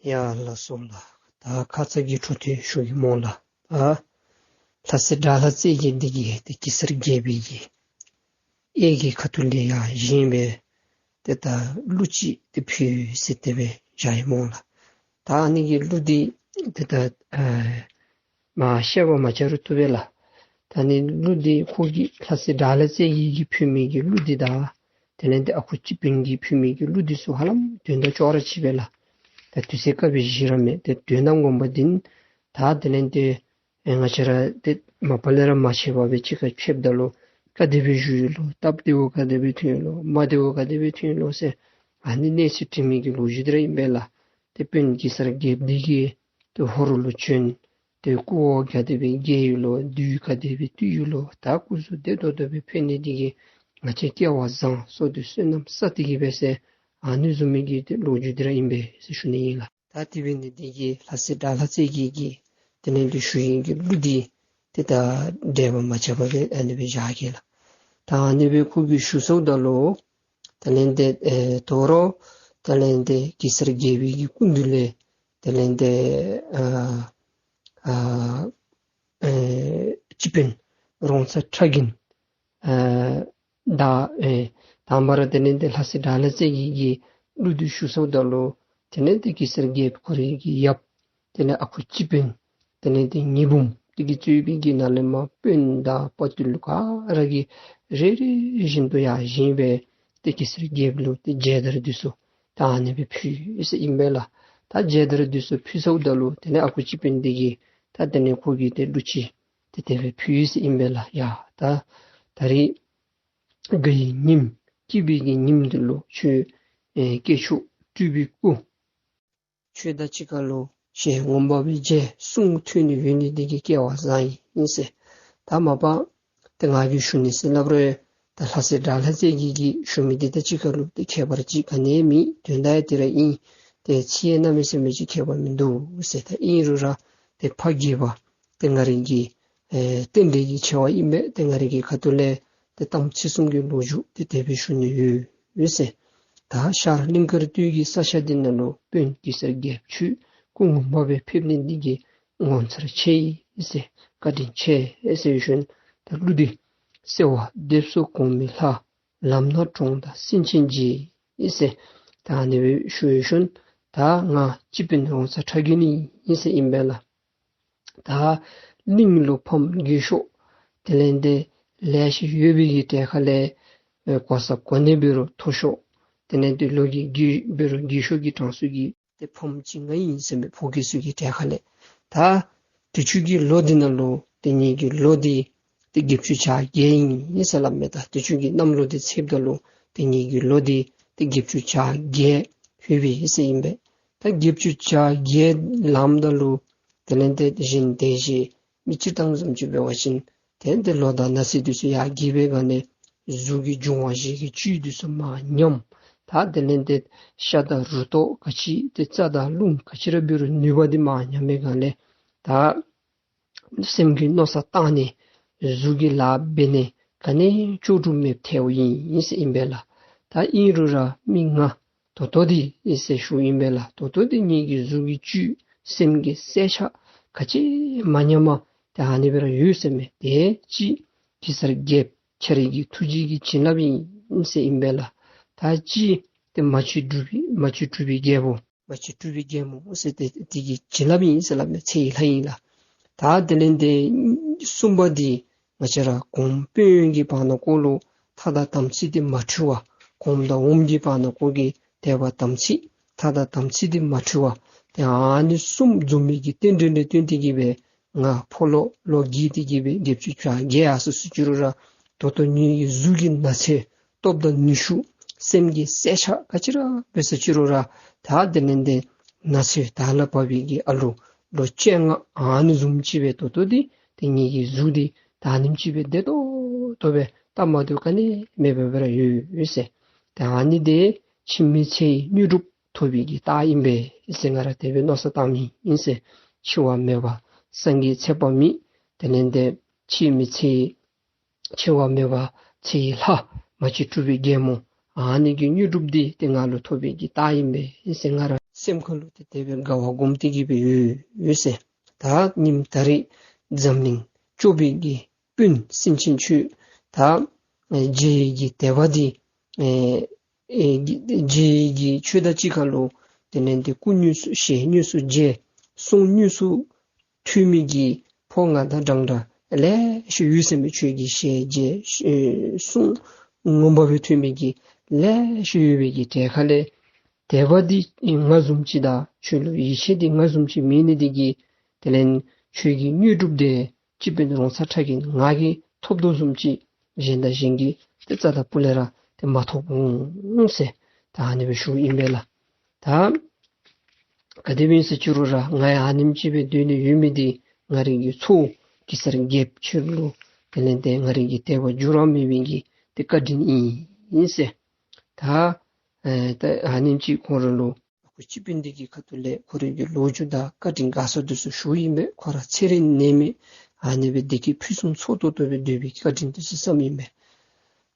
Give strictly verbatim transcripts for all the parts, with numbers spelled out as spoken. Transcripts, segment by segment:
ཡ་ལགས་སོ་ལགས། ད་ཁ་ཙ་གི་འཕྲོ་མཐུད་ཞུ་གེ་སྨོ་ལགས། ད་ལྷ་སྲས་དགྲ་ལྷ་རྩེ་རྒྱལ་འདི་གིས་ཏེ་གེ་སར་རྒྱལ་པོའི་གི་གཡས་ཀྱི་ཁ་ཐུག་ལས་ཡར་བཞེངས་སྦེ་ཏེ་ད་གླུ་ཅིག་ཏེ་ཕུལ་ཟེར་དེ་སྦེ་བཞག་ཡི་སྨོ་ལགས། ད་ཨ་ནི་གི་གླུ་འདི་ཏེ་ད་ཨ་མ་བཤད་པར་མ་བྱ་རུང་བཏུབ་པས་ལགས། ད་ཨ་ནི་གླུ་འདི་ཁོ་གིས་ལྷ་སྲས་དགྲ་ལྷ་རྩེ་རྒྱལ་གྱིས་ཕུལ་མི་གི་གླུ་འདི་དང་དེ་ལས་ཏེ་ཨ་ཁུ་སྤྱི་དཔོན་གྱིས་ཕུལ་མི་གི་གླུ་འདི་ཚུ་ཧ་ལམ་དོན་དག་ཅོག་ར་གཅིག་པས་ལགས། ད་དུས་ཚོད་སྐབས་ཅིག་ར་མེད། ཏེ་དོན་དག་ངོ་མ་འདི་ད་དེ་ལས་ཏེ་ཨེ་ང་བཅས་ར་ཏེ་མ་པ་ལས་ར་མ་ཆད་པར་སྦེ་གཅིག་ཁར་ཕྱདཔ་ད་ལུ་ག་དེ་སྦེ་བཞུགས་ཡི་ལོ། སྟབས་བདེཝ་ག་དེ་སྦེ་ཐོན་ཡི་ལོ། མ་བདེཝ་ག་དེ་སྦེ་ཐོན་ཡི་ལོ་ཟེར་ཨ་ནི་གནས་ཚུལ་དྲི་མི་གི་ལོ་རྒྱུས་འདི་ར་ཨིན་པས་ལགས། ཏེ་དཔོན་གེ་སར་རྒྱལཔོ་འདི་གིས་ཏེ་ཧོར་ལུ་བྱོན་ཏེ་སྐུ་འོ་ག་དེ་སྦེ་བསྐྱལ་ཡི་ལོ། བདུད་ག་དེ་སྦེ་བཏུལ་ཡི་ལོ། ད་སྐུ་གཟུགས་བདེ་ཏོག་ཏོ་སྦེ་ཕེབས་ནི་འདི་གིས་ང་བཅས་སྐལ་བ་བཟང་བསོད་བདེ་བསོད་ནམས་བསགས་ཏེ་གིས་སྦེ་ཟེར་ཨ་ནི་བཟུམ་མའི་གི་ཏེ་ལོ་རྒྱུས་འདི་ར་ཨིན་པས་ཟེར་ཞུ་ནི་ཨིན་ལགས། ད་དེ་འབད་ནི་འདི་གིས་ལྷ་སྲས་དགྲ་ལྷ་རྩེ་རྒྱལ་གྱིས་དེ་ལས་ཏེ་ཞུ་ཡི་གི་གླུ་འདི་ཏེ་ད་འགྲེལ་པ་མ་རྐྱབ་པར་སྦེ་ཨ་ནི་སྦེ་བཞག་གེ་ལགས། ད་ཨ་ནི་སྦེ་ཁོ་གིས་ཞུ་ཚརཝ་ད་ལུ་དེ་ལས་ཏེ་ཨེ་དོ་རུང་དེ་ལས་ཏེ་གེ་སར་རྒྱལ་པོའི་གི་སྐུ་མདུན་ལས་དེ་ལས་ཏེ་ཨ་ཨ་ཨེ་སྤྱི་དཔོན་རོང་ཚ་ཁྲ་རྒན་ཨེ་ད་ཨེ་དང་པ་ར་དེ་ལས་ཏེ་ལྷ་སྲས་དགྲ་ལྷ་རྩེ་རྒྱལ་གྱིས་གླུ་འདི་ཞུ་ཚརཝ་ད་ལུ་དེ་ལས་ཏེ་གེ་སར་རྒྱལཔོ་ཁོ་རའི་གི་ཡབ་དེ་ལས་ཨ་ཁུ་སྤྱི་དཔོན་དེ་ལས་ཏེ་ཉི་འབུམ་འདི་གིས་གཙོས་པའི་གི་ནང་ལས་མར་དཔོན་དང་དཔའ་རྟུལ་ག་ར་གིས་རེ་རེ་བཞིན་དུ་ཡར་བཞེངས་སྦེ་ཏེ་གེ་སར་རྒྱལཔོ་ལུ་ཏེ་མཇལ་དར་འདི་ཚུ་ད་ཨ་ནི་སྦེ་ཕུལ་ཡི་ཟེར་ཨིན་པས་ལགས། ད་མཇལ་དར་འདི་ཚུ་ཕུལ་ཚརཝ་ད་ལུ་དེ་ལས་ཨ་ཁུ་སྤྱི་དཔོན་འདི་གིས་ད་དེ་ལས་ཁོ་གིས་ཏེ་གླུ་ཅིག་ཏེ་དེ་སྦེ་ཕུལ་ཡི་ཟེར་ཨིན་པས་ལགས། ཡ་ད་ད་རིས་དགའ་བའི་ཉིནམ་སྐྱིད་པའི་གི་ཉིནམ་འདི་ལུ་ཁྱོད་ཨེ་སྐྱེས་མཆོག་སྤྲུལ་པའི་སྐུ་ཁྱོད་དང་གཅིག་ཁར་ལུ་ཞལ་མངོན་པ་སྦེ་མཇལ་གསུང་ཐོས་ནི་ཡོད་ནི་འདི་གིས་སྐལ་བ་བཟང་ཡི་ཟེར། ད་མ་པ་ཏེ་ང་གིས་ཞུ་ནི་ཟེར་སླབ་རུང་ད་ལྷ་སྲས་དགྲ་ལྷ་རྩེ་རྒྱལ་གྱིས་ཞུ་མི་འདི་དང་གཅིག་ཁར་ལུ་ཏེ་ཁྱད་པར་ཅིག་ག་ནི་ཡང་མེད། དོན་དག་ཡང་དེ་ར་ཨིན། ཏེ་ཚིག་ཡང་གནམ་མེད་ས་མེད་ཅིག་ཁྱད་པར་མིན་འདུག་ཟེར། ད་ཨིན་རུང་ར་ཏེ་ཕ་རྒས་པ་ཏེ་ང་རའི་གི་ཨེ་རྟེན་འབྲེལ་གྱི་ཆེ་བ་ཨིན་པས། ཏེ་ང་རའི་གི་ཁ་ཐུག་ལས་ཏེ་གཏམ་ཚིག་གསུམ་གྱི་ལོ་རྒྱུས་ཏེ་དེ་སྦེ་ཞུ་ནི་ཡོད་ཟེར། ད་ཤར་གླིང་དཀར་སྟོད་ཀྱི་ས་ཆ་འདི་ནང་ལུ་དཔོན་གེ་སར་རྒྱལཔོ་ཁྱོད་སྐུ་ངོ་མ་སྦེ་ཕེབས་ནི་འདི་གིས་ངོ་མཚར་ཆེ་ཡི་ཟེར། བཀའ་དྲིན་ཆེ་ཟེར་ཞུ་ནི། ད་གླུ་འདི་གསོལ་བ་འདེབས་སོ་གོང་མའི་ལྷ། ལམ་སྣ་དྲོངས་དང་སེང་ཆེན་རྗེ་ཟེར། ད་ཨ་ནི་སྦེ་ཞུ་ཡི་ཞུ་ནི། ད་ང་སྤྱི་དཔོན་རོང་ཚ་ཁྲ་རྒན་ཨིན་ཟེར་ཨིན་པས་ལགས། ད་གླིང་ལུ་ཕམ་རྒས་ཤོས་དེ་ལས་ཏེ་ལེ་ཤ་ཡོད་པའི་གི་གྲས་ཁ་ལས་ཨེ་གོ་ས་གོ་གནས་འབད་རུང་མཐོ་ཤོས་དེ་ལས་ཏེ་ལོ་གིས་རྒས་འབད་རུང་རྒས་ཤོས་ཀྱི་གྲངས་སུ་གི་ཏེ་ཕམ་ཅིག་ང་ཨིན་ཟེར་མས། ཕོ་རྒས་ཚུ་གི་གྲས་ཁ་ལས། ད་དུས་ཅི་གི་ལོ་འདི་ནང་ལུ་ཏེ་ངེ་གི་ལོ་འདི་ཏེ་བརྒྱད་ཅུ་གྱ་བརྒྱད་ཨིན་ཟེར་སླབ་མས། ད་དུས་ཅི་གི་གནམ་ལོ་འདི་ཚེསཔ་ད་ལུ་ཏེ་ངེ་གི་ལོ་འདི་ཏེ་བརྒྱད་ཅུ་གྱ་བརྒྱད་ལྷོད་པས་ཟེར་ཨིན་པས། ད་བརྒྱད་ཅུ་གྱ་བརྒྱད་ལངམ་ད་ལུ་དེ་ལས་ཏེ་གཞན་དེ་བཞིན་མི་སྤྱིར་བཏང་བཟུམ་ཅིག་འབད་བ་ཅིན་ཏེ་ཏེ་ལོ་དང་ན་ཚོད་འདི་ཚུ་ཡར་རྒས་པའི་སྒང་ལས་གཟུགས་ཀྱི་འབྱུང་བ་བཞི་གི་བཅུད་འདི་ཚུ་མར་ཉམས། ད་དེ་ལས་ཏེ་ཤ་དང་རུ་ཏོག་ག་ཅི་ཏེ་རྩ་དང་རླུང་ག་ཅི་ར་འབད་རུང་ནུས་པ་འདི་མར་ཉམས་པའི་སྒང་ལས་ད་སེམས་ཀྱི་མནོ་བསམ་བཏང་ནི་གཟུགས་ཀྱི་ལཱ་འབད་ནི་ག་ནི་ལྕོགས་གྲུབ་མེདཔ་ཐལཝ་ཨིན་ཟེར་ཨིན་པས་ལགས། ད་ཨིན་རུང་ར་མི་ང་ད་ལྟོ་འདི་ཨིན་ཟེར་ཞུ་ཨིན་པས་ལགས། ད་ལྟོ་འདི་ངེ་གི་གཟུགས་ཀྱི་བཅུད་སེམས་ཀྱི་གསལ་ཆ་ག་ཅི་མ་ཉམས་པར་ཏེ་ཨ་ནི་སྦེ་ར་ཡོད་ཟེར་མས། ཏེ་གཅིག་གེ་སར་རྒྱལཔོ་ཁྱེད་རའི་གི་ཐུགས་རྗེ་གི་བྱིན་རླབས་ཨིན་ཟེར་ཨིན་པས་ལགས། ད་གཅིག་ཏེ་མ་གཅིག་གྲུབ་པའི་མ་གཅིག་གྲུབ་པའི་རྒྱལ་པོ་མ་གཅིག་གྲུབ་པའི་རྒྱལ་མོ་ཟེར་ཏེ་དེ་གི་བྱིན་རླབས་ཨིན་ཟེར་སླབ་མས། ཚེ་ཡི་ལྷ་ཨིན་ལགས། ད་དེ་ལས་ཏེ་གསུམ་པ་འདི་ང་བཅས་ར་གོངམ་དཔོན་གྱི་བར་ན་ཀོ་ལུ་ཐ་དང་དམ་ཚིག་འདི་མ་འཁྲུལ་བར་གོངམ་དང་འོགམ་གྱི་བར་ན་ཀོ་གི་དད་པ་དམ་ཚིག་ཐ་དང་དམ་ཚིག་འདི་མ་འཁྲུལ་བར་ཏེ་ཨ་ནི་གསུམ་འཛོམས་མི་གི་རྟེན་འབྲེལ་ལས་བརྟེན་ཏེ་གིས་སྦེ་ང་ཕོ་ལོ་ལོ་རྒས་ཏེ་གིས་སྦེ་བརྒྱད་ཅུ་གྱ་བརྒྱད་ཡར་སོ་སོ་ཅི་རུང་ར་ད་ལྟོ་ངེ་གི་གཟུགས་ཀྱི་ན་ཚོད་སྟོབས་དང་ནུས་ཤུགས་སེམས་ཀྱི་གསལ་ཆ་ག་ཅི་ར་འབད་ས་ཅི་རུང་ར་ད་དེ་ལས་ཏེ་ན་ཚོད་དར་ལ་བབས་པའི་གི་ཨ་ལུ་ལོ་བཅོ་ལྔ་ཨ་ནི་བཟུམ་ཅིག་སྦེ་ད་ལྟོ་འདི་ཏེ་ངེ་གི་གཟུགས་འདི་ད་ཨ་ནེམ་ཅིག་སྦེ་བདེ་ཏོག་ཏོ་སྦེ་སྟབས་མ་བདེཝ་ག་ནི་མེད་པར་སྦེ་ར་ཡོད་ཟེར། ཏེ་ཨ་ནི་འདི་འཆི་མེད་ཚེ་ཡི་དངོས་གྲུབ་ཐོབ་པའི་གི་རྟགས་ཨིན་པས་ཟེར་ང་ར་དེ་སྦེ་མནོ་བསམ་བཏངམ་ཨིན་ཟེར། འཆི་བ་མེད་པ་སངས་རྒྱས་ཚེ་དཔག་མེད། དེ་ལས་ཏེ་འཆི་མེད་ཚེ་ཡི་འཆི་བ་མེད་པ་ཚེ་ཡི་ལྷ་མ་གཅིག་གྲུབ་པའི་རྒྱལ་མོ་ ཨ་ནི་གི་དངོས་གྲུབ་འདི་ཏེ་ང་ལུ་ཐོབ་པའི་གི་རྟགས་ཨིན་པས་ཟེར་ང་ར་སེམས་ཁ་ལུ་ཏེ་དེ་སྦེ་དགའ་བ་སྒོམ་སྟེ་གི་སྦེ་ཡོད་ཡོད་ཟེར། ད་ཉིནམ་ད་རིས་འཛམ་གླིང་སྐྱོབ་པའི་གི་དཔོན་སེང་ཆེན་ཁྱོད་ད་ཨེ་མཇལ་བའི་གི་དད་པ་འདི་ཨེ་ཨེ་མཇལ་བའི་གི་ཁྱོད་དང་གཅིག་ཁར་ལུ་དེ་ལས་ཏེ་སྐུ་དངོས་སུ་ཞལ་དངོས་སུ་མཇལ་གསུང་དངོས་སུ་ཐོས་མི་གི་ཕོ་ང་དང་འདྲན་འདྲ་ལེ་ཤ་ཡོད་ཟེར་མས། ཁྱོད་ཀྱི་ཞལ་མཇལ་ཨེ་གསུང་ངོ་མ་སྦེ་ཐོས་མི་གི་ལེ་ཤ་ཡོད་པའི་གི་གྲས་ཁ་ལས་དད་པ་འདི་ང་བཟུམ་ཅིག་དང་ཁྱོད་ལུ་ཡིད་ཆེས་འདི་ང་བཟུམ་ཅིག་མེད་ནི་འདི་གིས་དེ་ལས་ཁྱོད་ཀྱི་དངོས་གྲུབ་འདི་སྤྱི་དཔོན་རོང་ཚ་ཁྲ་རྒན་ང་གིས་ཐོབ་དོ་བཟུམ་ཅིག་གཞན་དང་གཞན་གྱིས་ཏེ་རྩ་དང་སྤུ་ལས་ར་ཏེ་མ་ཐོབ་འོང་ཟེར་ད་ཨ་ནི་སྦེ་ཞུཝ་ཨིན་པས་ལགས། ད་ག་དེ་སྦེ་ཨིན་ཟེར་ཅི་རུང་ར་ང་ཡང་ཨ་ནེམ་ཅིག་སྦེ་སྡོད་ནི་ཡོད་མི་འདི་ང་རའི་གི་ཚ་བོ་གེ་སར་རྒྱལཔོ་ཁྱོད་ལུ་དེ་ལས་ཏེ་ང་རའི་གི་དད་པ་འགྱུར་བ་མེད་པའི་གི་ཏེ་བཀའ་དྲིན་ཨིན་ཟེར། ད་ཨེ་ད་ཨ་ནེམ་ཅིག་ཁོང་ར་ལུ་ཁོ་སྤྱི་དཔོན་འདི་གི་ཁ་ཐུག་ལས་ཁོ་རའི་གི་ལོ་རྒྱུས་དང་བཀའ་དྲིན་དགའ་ཚོར་འདི་ཚུ་ཞུཝ་ཨིན་པས། ཁོ་ར་ཚེ་རིང་ནད་མེད་ཨ་ནི་སྦེ་བདེ་སྐྱིད་ཕུན་སུམ་ཚོགས་ཏོག་ཏོ་སྦེ་སྡོད་པའི་བཀའ་དྲིན་འདི་ཚུ་བསམ་ཨིན་པས།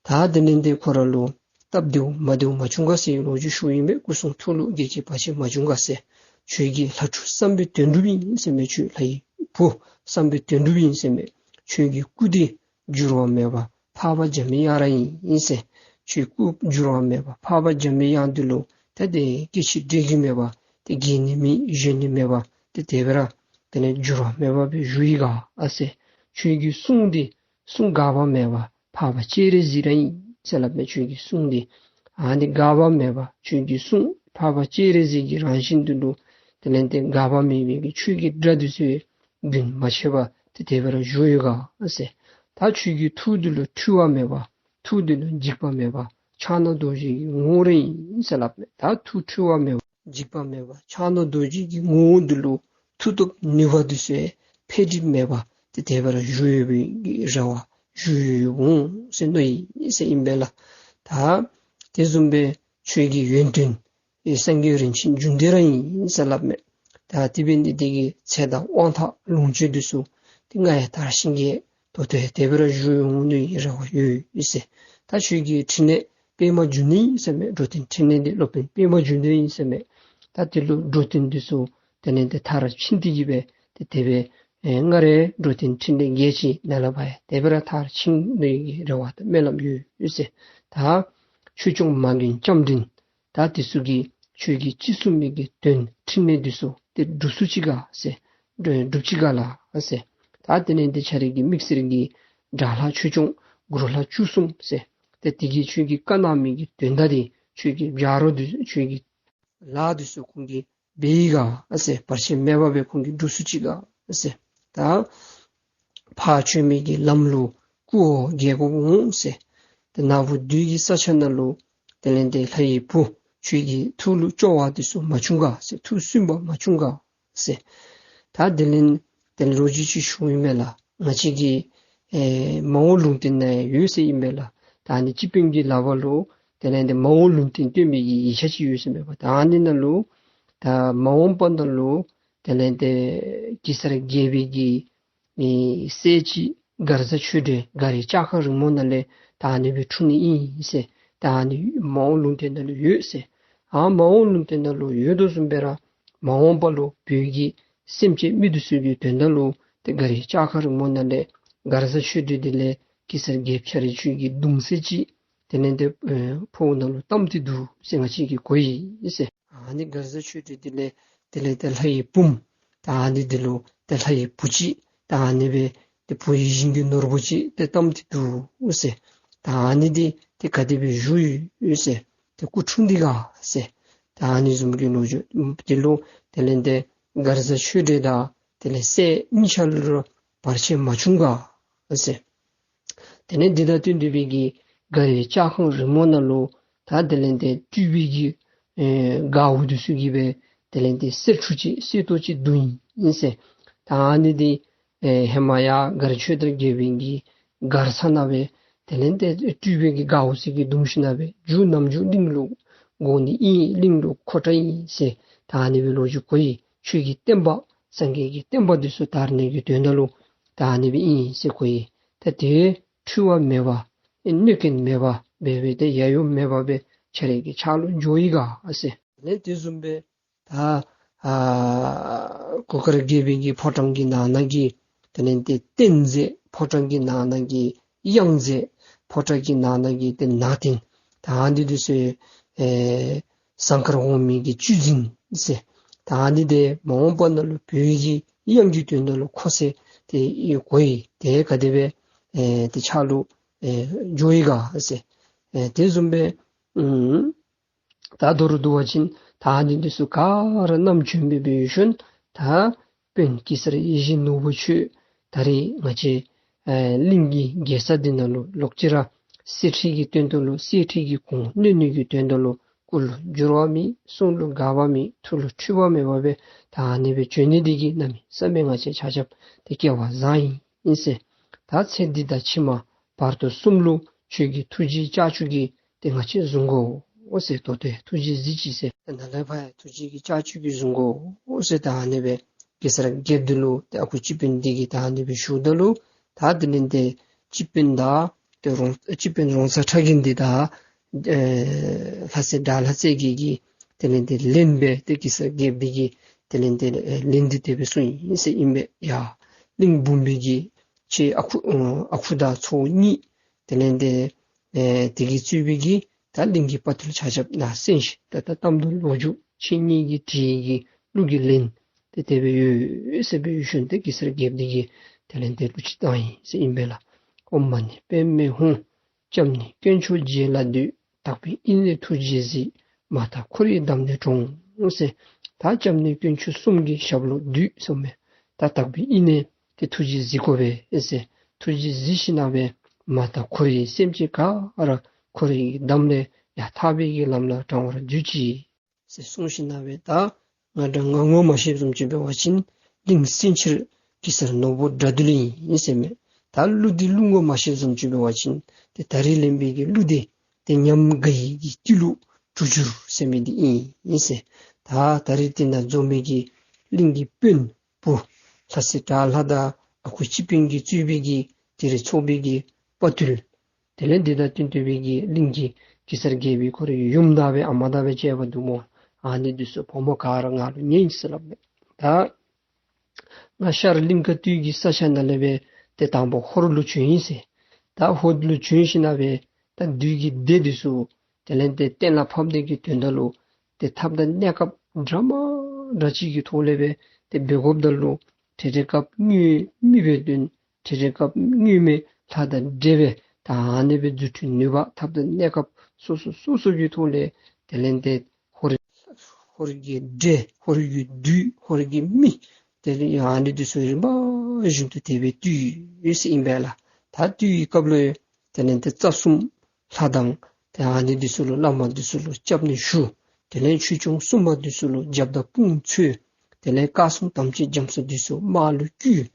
ད་དེ་ལས་ཏེ་ཁོ་ར་ལུ་སྟབས་བདེཝ་མ་བདེཝ་མ་བྱུང་ག་ཟེར་ལོ་རྒྱུས་ཞུཝ་ཨིན་པས། སྐུ་གསུང་ཐུགས་ལུ་བགེགས་ཀྱི་བར་ཆད་མ་བྱུང་ག་ཟེར། ཁྱོད་ཀྱི་ལྷ་ཕྲུག་བསམ་པའི་དོན་གྲུབ་ཨིན་ཟེར་མས། ཁྱོད་ལྷ་ཡི་བུ་བསམ་པའི་དོན་གྲུབ་ཨིན་ཟེར་མས། ཁྱོད་ཀྱི་སྐུ་འདི་འགྱུར་བ་མེད་པ་འཕགས་པ་འཇམ་པའི་དབྱངས་ར་ཨིན་ཟེར། ཁྱོད་སྐུ་འགྱུར་བ་མེད་པ་འཕགས་པ་འཇམ་པའི་དབྱངས་འདི་ལུ་ཏེ་ཏེ་སྐྱེ་འཆི་འདྲེ་གི་མེད་པ་ཏེ་རྒས་ནི་མེད་གཞོན་ནི་མེད་པ་ཏེ་དེ་སྦེ་ར་དེ་ལས་འགྱུར་བ་མེད་པ་སྦེ་བཞུགས་ཡི་ག་ཨ་ཟེར། ཁྱོད་ཀྱི་གསུང་འདི་གསུང་འགག་པ་མེད་པ་འཕགས་པ་སྤྱན་རས་གཟིགས་ར་ཨིན་ཟེར་སླབ་མས། ཁྱོད་ཀྱི་གསུང་འདི་ཨ་ནི་འགག་པ་མེད་པ་ཁྱོད་ཀྱི་གསུང་འཕགས་པ་སྤྱན་རས་གཟིགས་ཀྱི་རང་བཞིན་འདི་ལུ་དེ་ལས་ཏེ་འགག་པ་མེད་པའི་གི་ཆོས་ཀྱི་སྒྲ་འདི་ཚུ་རྒྱུན་མ་ཆད་པར་ཏེ་དེ་སྦེ་ར་བཞུགས་ཡོད་ག་ཟེར། ད་ཁྱོད་ཀྱི་ཐུགས་འདི་ལུ་འཁྲུལ་བ་མེད་པ་ཐུགས་འདི་ལུ་འཇིགས་པ་མེད་པ་ཕྱག་ན་རྡོ་རྗེ་གི་ངོ་བོ་ར་ཨིན་ཟེར་སླབ་མས། ད་ཐུགས་འཁྲུལ་བ་མེད་པ་འཇིགས་པ་མེད་པ་ཕྱག་ན་རྡོ་རྗེ་གི་ངོ་བོ་འདི་ལུ་མཐུ་སྟོབས་ནུས་པ་འདི་ཚུ་འཕེལ་འགྲིབ་མེད་པ་ཏེ་དེ་སྦེ་ར་བཞུགས་ཡོད་པའི་རེ་བ་བཞུགས་ཡོད་འོང་ཟེར་མནོ་ཡི་ཟེར་ཨིན་པས་ལགས། ད་དེ་བཟུམ་སྦེ་ཁྱོད་ཀྱི་ཡོན་ཏན་ཨེ་སངས་རྒྱས་རིན་ཆེན་འབྱུང་ལྡན་ར་ཨིན་ཟེར་སླབ་མས། ད་དེ་འབད་ནི་འདི་གིས་ཚེ་དང་དབང་ཐང་ལོངས་སྤྱོད་འདི་ཚུ་ཏེ་སྔར་ཡང་དར་ཞིང་རྒྱས་ཏོག་ཏོ་དེ་སྦེ་ར་བཞུགས་འོང་ནི་རེ་བ་ཡོད་ཟེར། ད་ཁྱོད་ཀྱི་ཕྲིན་ལས་པདྨ་འབྱུང་གནས་ཨིན་ཟེར་མས། འགྲོ་དོན་ཕྲིན་ལས་འདི་སློབ་དཔོན་པདྨ་འབྱུང་གནས་ཨིན་ཟེར་མས། ད་དེ་ལུ་འགྲོ་དོན་འདི་ཚུ་དེ་ལས་ཏེ་མཐར་ཕྱིན་ཏེ་གི་སྦེ་ཏེ་དེ་སྦེ་ཨེ་སྔར་ར་འགྲོ་དོན་ཕྲིན་ལས་རྒྱས་ཅིག་ནཱ་ལས་ཕར་ཡང་དེ་སྦེ་ར་མཐར་ཕྱིན་ནི་གི་རེ་བ་དང་སྨོན་ལམ་ཡོད་ཟེར། ད་ཆོས་སྐྱོང་མ་མགོན་ལྕམ་དྲལ་ད་དེ་ཚུ་གིས་ཁྱོད་ཀྱིས་ཅི་གསུང་མི་གི་དོན་ཕྲིན་ལས་འདི་ཚུ་ཏེ་འགྲུབ་ཚུགས་ཅི་ག་ཟེར། འགྲུབ་ཅི་ག་ལགས་ཟེར། ད་དེ་ལས་ཏེ་ཁྱོད་རའི་གི་དམིགས་བསལ་གྱི་དགྲ་ལྷ་ཆོས་སྐྱོང་མགུར་ལྷ་བཅུ་གསུམ་ཟེར། ཏེ་དེ་གིས་ཁྱོད་ཀྱིས་བཀའ་གནང་མི་གི་དོན་དག་འདི་ཁྱོད་ཀྱི་བྱ་རོག་འདི་ཁྱོད་ཀྱི་ལཱ་འདི་ཚུ་ཁོང་གིས་འབད་ཡི་ག་ཟེར། བར་ཆད་མེད་པ་སྦེ་ཁོང་གིས་འགྲུབ་ཚུགས་ཅི་ག་ཟེར། ད་ཕར་བྱོན་མི་གི་ལམ་ལུ་སྐུ་འོ་བརྒྱལ་དགོཔ་འོང་ཟེར། ཏེ་ནག་པོ་བདུད་ཀྱི་ས་ཆ་ནང་ལུ་དེ་ལས་ཏེ་ལྷ་ཡི་བུ་ཁྱོད་ཀྱི་ཐུགས་ལུ་སྐྱོ་བ་འདི་ཚུ་མ་བྱུང་ག་ཟེར། ཐུགས་སུན་པ་མ་བྱུང་ག་ཟེར། ད་དེ་ལས་ཏེ་ལོ་རྒྱུས་ཅིག་ཞུཝ་ཨིན་མས་ལགས། ང་བཅས་ཀྱི་ཨེ་མ་འོངས་ལུང་བསྟན་ནང་ཡང་ཡོད་ཟེར་ཨིན་མས་ལགས། ད་ཨ་ནི་སྤྱི་དཔོན་གྱི་ལག་པ་ལུ་དེ་ལས་ཏེ་མ་འོངས་ལུང་བསྟན་སྟོན་པའི་གི་ཡིག་ཆ་ཅིག་ཡོད་ཟེར་མས་པ། ད་ཨ་ནི་ནང་ལུ་ད་མ་འོངས་པ་ནང་ལུ་དེ་ལས་ཏེ་གེ་སར་རྒྱལ་པོའི་གི་ཨེ་སྲས་ཅིག་མགར་བཟའ་ཆོས་སྒྲོན་མགར་བའི་ལྕགས་ཁང་རིང་མོ་ནང་ལས་ད་ཨ་ནི་སྦེ་འཁྲུངས་ནི་ཨིན་ཟེར། ད་ཨ་ནི་མ་འོངས་ལུང་བསྟན་ནང་ལུ་ཡོད་ཟེར། ཨ་མ་འོངས་ལུང་བསྟན་ནང་ལུ་ཡོད་དོ་བཟུམ་སྦེ་ར་མ་འོངས་པ་ལུ་བོད་ཀྱི་སེམས་ཅན་མི་འདི་ཚུ་གི་དོན་དག་ལུ་ཏེ་མགར་བའི་ལྕགས་ཁང་རིང་མོ་ནང་ལས་མགར་བཟའ་ཆོས་སྒྲོན་འདི་ལས་གེ་སར་རྒྱལཔོ་ཁྱོད་རའི་ཁྱོད་ཀྱི་གདུང་སྲས་ཅིག་དེ་ལས་ཏེ་ཨེ་འཕོཝ་ནང་ལུ་བལྟམས་ཏེ་འདུག་ཟེར་ང་བཅས་ཀྱིས་གོ་ཡི་ཟེར། ཨ་ནི་མགར་བཟའ་ཆོས་སྒྲོན་འདི་ལས་དེ་ལས་ཏེ་ལྷ་ཡི་བུམོ་ད་ཨ་ནི་འདི་ལུ་ཏེ་ལྷ་ཡི་བུ་ཅིག་ད་ཨ་ནི་སྦེ་ཏེ་བུ་ཡིད་བཞིན་གྱི་ནོར་བུ་ཅིག་ཏེ་བལྟམས་ཏེ་འདུག་ཟེར། ད་ཨ་ནི་འདི་ཏེ་ག་དེ་སྦེ་བཞུགས་ཡོད་ཟེར། ཏེ་སྐུ་འཁྲུངས་ཏེ་ག་ཟེར། ད་ཨ་ནི་བཟུམ་གྱི་ལོ་རྒྱུས་འདི་ལུ་དེ་ལས་ཏེ་མགར་བཟའ་ཆོས་སྒྲོན་དང་དེ་ལས་སྲས་གཉིས་ཆ་ལུ་ར་བར་ཆད་མ་བྱུང་ག་ཟེར། དེ་ལས་འདི་དང་བསྟུན་ཏེ་སྦེ་གི་མགར་བའི་ལྕགས་ཁང་རིང་མོ་ནང་ལུ་ད་དེ་ལས་ཏེ་སྤྲུལ་པའི་གི་ཨེ་མགརཝ་འདི་ཚུ་གིས་སྦེ་དེ་ལས་ཏེ་གསེར་ཁྲུ་ཅིག་གསེར་ཏོག་ཅིག་བརྡུངས་ཡི་ཟེར། ད་ཨ་ནི་འདི་ཨེ་ཧེ་མ་ཡར་མགར་ཆོས་དར་རྒྱལ་པོའི་གི་མགར་ས་ནང་སྦེ་དེ་ལས་ཏེ་སྤྲུལ་པའི་གི་མགརཝ་ཅིག་གིས་བརྡུངས་ཞིནམ་ལས་སྦེ་རྒྱུ་ནམ་རྒྱུན་གླིང་ལུ་དགོ་ནི་ཨིན། གླིང་ལུ་མཁོ་དྲགས་ཨིན་ཟེར། ད་ཨ་ནི་སྦེ་ལོ་རྒྱུས་གོ་ཡི། ཆོས་ཀྱི་བསྟན་པ་སངས་རྒྱས་ཀྱི་བསྟན་པ་འདི་ཚུ་དར་ནི་གི་དོན་དག་ལུ་ད་ཨ་ནི་སྦེ་ཨིན་ཟེར་གོ་ཡི། ད་དེ་འཁྲུལ་བ་མེད་པ་ཨེ་གནོད་སྐྱོན་མེད་པ་སྦེ་སྦེ་ཏེ་ཡ་ཡོ་མེད་པ་སྦེ་ ཁྱེད་རའི་གི་ཕྱག་ལུ་འགྱོ་ཡི་ག་ཟེར། དེ་ལས་དེ་བཟུམ་སྦེ་ད་ཨ་གུར་དཀར་རྒྱལ་པོའི་གི་ཕོ་བྲང་གི་ནང་ན་གི་དེ་ལས་ཏེ་རྟེན་རྫས་ཕོ་བྲང་གི་ནང་ན་གི་གཡང་རྫས་ཕོ་བྲང་གི་ནང་ན་གི་ཏེ་ནང་རྟེན་ད་ཨ་ནི་འདི་ཚུ་ཨེ་ཟངས་དཀར་འོ་མའི་གི་བཅུད་འཛིན་ཟེར། ད་ཨ་ནི་འདི་མ་འོངས་པ་ནང་ལུ་བོད་ཀྱི་གཡང་གི་དོན་དག་ལུ་མཁོ་ས་ཏེ་ཨེ་གོ་ཡི། དེ་ག་དེ་སྦེ་ཨེ་ཏེ་ཕྱག་ལུ་ཨེ་འགྱོ་ཡི་ག་ཟེར། ཨེ་དེ་བཟུམ་སྦེ་ཨུམ་ད་མདོར་བསྡུ་བ་ཅིན་ད་ཨ་ནི་འདི་ཚུ་ག་ར་བསྣམས་བྱོན་སྦེ་འབད་ཞིནམ་ད་དཔོན་གེ་སར་ཡིད་བཞིན་ནོར་བུ་ཁྱོད་ད་རེས་ང་བཅས་ཨེ་གླིང་གི་རྒྱལ་ས་འདི་ནང་ལུ་ལོག་ཅི་ར་གསེར་ཁྲི་གི་དོན་དག་ལུ་གསེར་ཁྲི་གི་གོང་གནོན་ནི་གི་དོན་དག་ལུ་སྐུ་ལུ་འགྱུར་བ་མེད། གསུང་ལུ་འགལ་བ་མེད། ཐུགས་ལུ་འཁྲུལ་བ་མེད་པར་སྦེ་ད་ཨ་ནི་སྦེ་བྱོན་ནི་འདི་གིས་གནམ་མེད་ས་མེད་ང་བཅས་ཆ་ཁྱབ་ཏེ་སྐལ་བ་བཟང་ཡི་ཟེར། ད་ཚེ་འདི་དང་ཕྱི་མ་བར་དོ་གསུམ་ལུ་ཁྱོད་ཀྱི་ཐུགས་རྗེའི་ལྕགས་ཀྱུ་གིས་ཏེ་ང་བཅས་བཟུང་དགོ་འོང་ཟེར། ད་ལྟོ་ཡང་ཐུགས་རྗེས་གཟིགས་ཅིག་ཟེར། ད་ནཱ་ལས་ཕར་ཡང་ཐུགས་རྗེ་གི་ལྕགས་ཀྱུ་གིས་བཟུང་དགོ་འོང་ཟེར། ད་ཨ་ནི་སྦེ་གེ་སར་རྒྱལཔོ་འདི་ལུ་ཏེ་ཨ་ཁུ་སྤྱི་དཔོན་འདི་གིས་ད་ཨ་ནི་སྦེ་ཞུཝ་ད་ལུ་ད་དེ་ལས་ཏེ་སྤྱི་དཔོན་དང་ཏེ་རོང་སྤྱི་དཔོན་རོང་ཚ་ཁྲ་རྒན་འདི་དང་ཨེ་ལྷ་སྲས་དགྲ་ལྷ་རྩེ་རྒྱལ་གྱིས་དེ་ལས་ཏེ་ལན་སྦེ་ཏེ་གེ་སར་རྒྱལཔོ་འདི་གིས་དེ་ལས་ཏེ་ཨེ་ལན་འདི་དེ་སྦེ་གསུངས་ཡི་ཟེར་ཨིན་པས། ཡ་གླིང་འབུམ་པའི་གི་ཁྱེད་ཨ་ཁུ་ཨ་ཁུ་དང་ཚའོ་གཉིས་དེ་ལས་ཏེ་ཨེ་དེ་གིས་གཙོས་པའི་གི་ད་གླིང་གི་དཔའ་ཐུལ་ཆ་ཁྱབ་ནཱ་གསན་ཤིག། ད་ད་གཏམ་དང་ལོ་རྒྱུས་ཁྱེད་གཉིས་ཀྱིས་དྲིས་ཀྱི་གླུ་གི་ལན་དེ་དེ་སྦེ་ཡོད་ཟེར་སྦེ་ཞུཝ་ད་གེ་སར་རྒྱལཔོ་འདི་གིས་དེ་ལས་ཏེ་གླུ་ཅིག་བཏང་ཡི་ཟེར་ཨིན་པས་ལགས། ཨོཾ་མ་ཎི་པདྨེ་ཧཱུྃ། སྐྱབས་གནས་དཀོན་མཆོག་རྗེ་ལ་འདུད། དག་པའི་དབྱིངས་ནས་ཐུགས་རྗེས་གཟིགས། མ་དག་འཁོར་བའི་འདམ་ལས་དྲོངས་ཟེར། ད་སྐྱབས་གནས་དཀོན་མཆོག་གསུམ་གྱི་ཞབས་ལུ་འདུད་གསུངམ་མས། ད་དག་པའི་དབྱིངས་ནས་ཏེ་ཐུགས་རྗེས་གཟིགས་དགོ་པས་ཟེར། ཐུགས་རྗེས་གཟིགས་ཞིནམ་ལས་མ་དག་འཁོར་བའི་སེམས་ཅན་ག་ར་འཁོར་བའི་འདམ་ལས་ཡར་ཐར་པའི་གི་ལམ་ལ་དྲང་བར་གྱུར་ཅིག་ཟེར་གསུངས་ཞིནམ་ལས་ད་ང་འདྲ་ང་ངོ་མ་ཤེསཔ་བཟུམ་ཅིག་འབད་བ་ཅིན་གླིང་སེང་ཕྱིར་གེ་སར་ནོར་བུ་དགྲ་འདུལ་ཨིན་ཟེར་མས། ད་གླུ་འདི་གླུ་ངོ་མ་ཤེསཔ་བཟུམ་ཅིག་འབད་བ་ཅིན་ཏེ་ད་རིས་ལེན་པའི་གི་གླུ་འདི་ཏེ་ཉམས་དགའ་ཡི་གི་དཀྱིལ་ལུ་གྲུ་བྱུར་ཟེར་མི་འདི་ཨིན་ཟེར། ད་ད་རིས་འདི་ནང་འཛོམས་མི་གི་གླིང་གི་དཔོན་པོ་ལྷ་སྲས་དགྲ་ལྷ་དང་ཨ་ཁུ་སྤྱི་དཔོན་གྱིས་གཙོས་པའི་གི་དེ་རིང་ཚོགས་པའི་གི་དཔའ་ཐུལ་དེ་ལས་འདི་དང་བསྟུན་ཏེ་སྦེ་གི་གླིང་གི་གེ་སར་རྒྱལ་པོའི་ཁོ་རའི་ཡུམ་དང་སྦེ་ཨ་མ་དང་སྦེ་བཅས་པ་འདུག་སྨོ། ཨ་ནི་འདི་ཚུ་བུམོ་ག་ར་ང་ལུ་ཉན་ཟེར་སླབ་མས། ད་ང་ཤར་གླིང་དཀར་སྟོད་ཀྱི་ས་ཆ་ནང་ལས་སྦེ་ཏེ་དང་པོ་ཧོར་ལུ་བྱོན་ཡི་ཟེར། ད་ཧོར་ལུ་བྱོན་ཞིནམ་ལས་ད་བདུད་ཀྱི་སྡེ་འདི་ཚུ་དེ་ལས་ཏེ་གཏན་ལ་ཕབ་ནི་གི་དོན་དག་ལུ་ཏེ་ཐབས་དང་གནས་སྐབས་འདྲ་མ་འདྲ་ཅིག་གི་ཐོག་ལས་སྦེ་ཏེ་འབད་དགོཔ་ད་ལུ་ཏེ་ཏེ་སྐབས་དངོས་མི་སྦེ་སྟོན། ཏེ་ཏེ་སྐབས་དངོས་མི་ལྷ་དང་འདྲེ་སྦེ་ད་ཨ་ནི་སྦེ་རྫུ་འཕྲུལ་ནུས་པ་ཐབས་དང་གནས་སྐབས་སོ་སོ་སོ་སོ་གི་ཐོག་ལས་དེ་ལས་ཏེ་ཧོར་ཧོར་གྱི་འདྲེ་ཧོར་གྱི་བདུད་ཧོར་གྱི་མི་དེ་ལས་ཨ་ནི་འདི་ཚུ་རིམ་པ་བཞིན་དུ་དེ་སྦེ་བཏུལ་ཡི་ཟེར་ཨིན་པས་ལགས། ད་བཏུལ་བའི་སྐབས་ལུ་དེ་ལས་ཏེ་རྩ་གསུམ་ལྷ་དང་ཏེ་ཨ་ནི་འདི་ཚུ་ལུ་བླ་མ་འདི་ཚུ་ལུ་སྐྱབས་གནས་ཞུ། དེ་ལས་ཆོས་སྐྱོང་སྲུང་མ་འདི་ཚུ་ལུ་རྒྱབ་དང་དཔུང་འཚོལ། དེ་ལས་བཀའ་སྲུང་དམ་ཅན་རྒྱ་མཚོ་འདི་ཚུ་དམག་ལུ་བསྐུལ།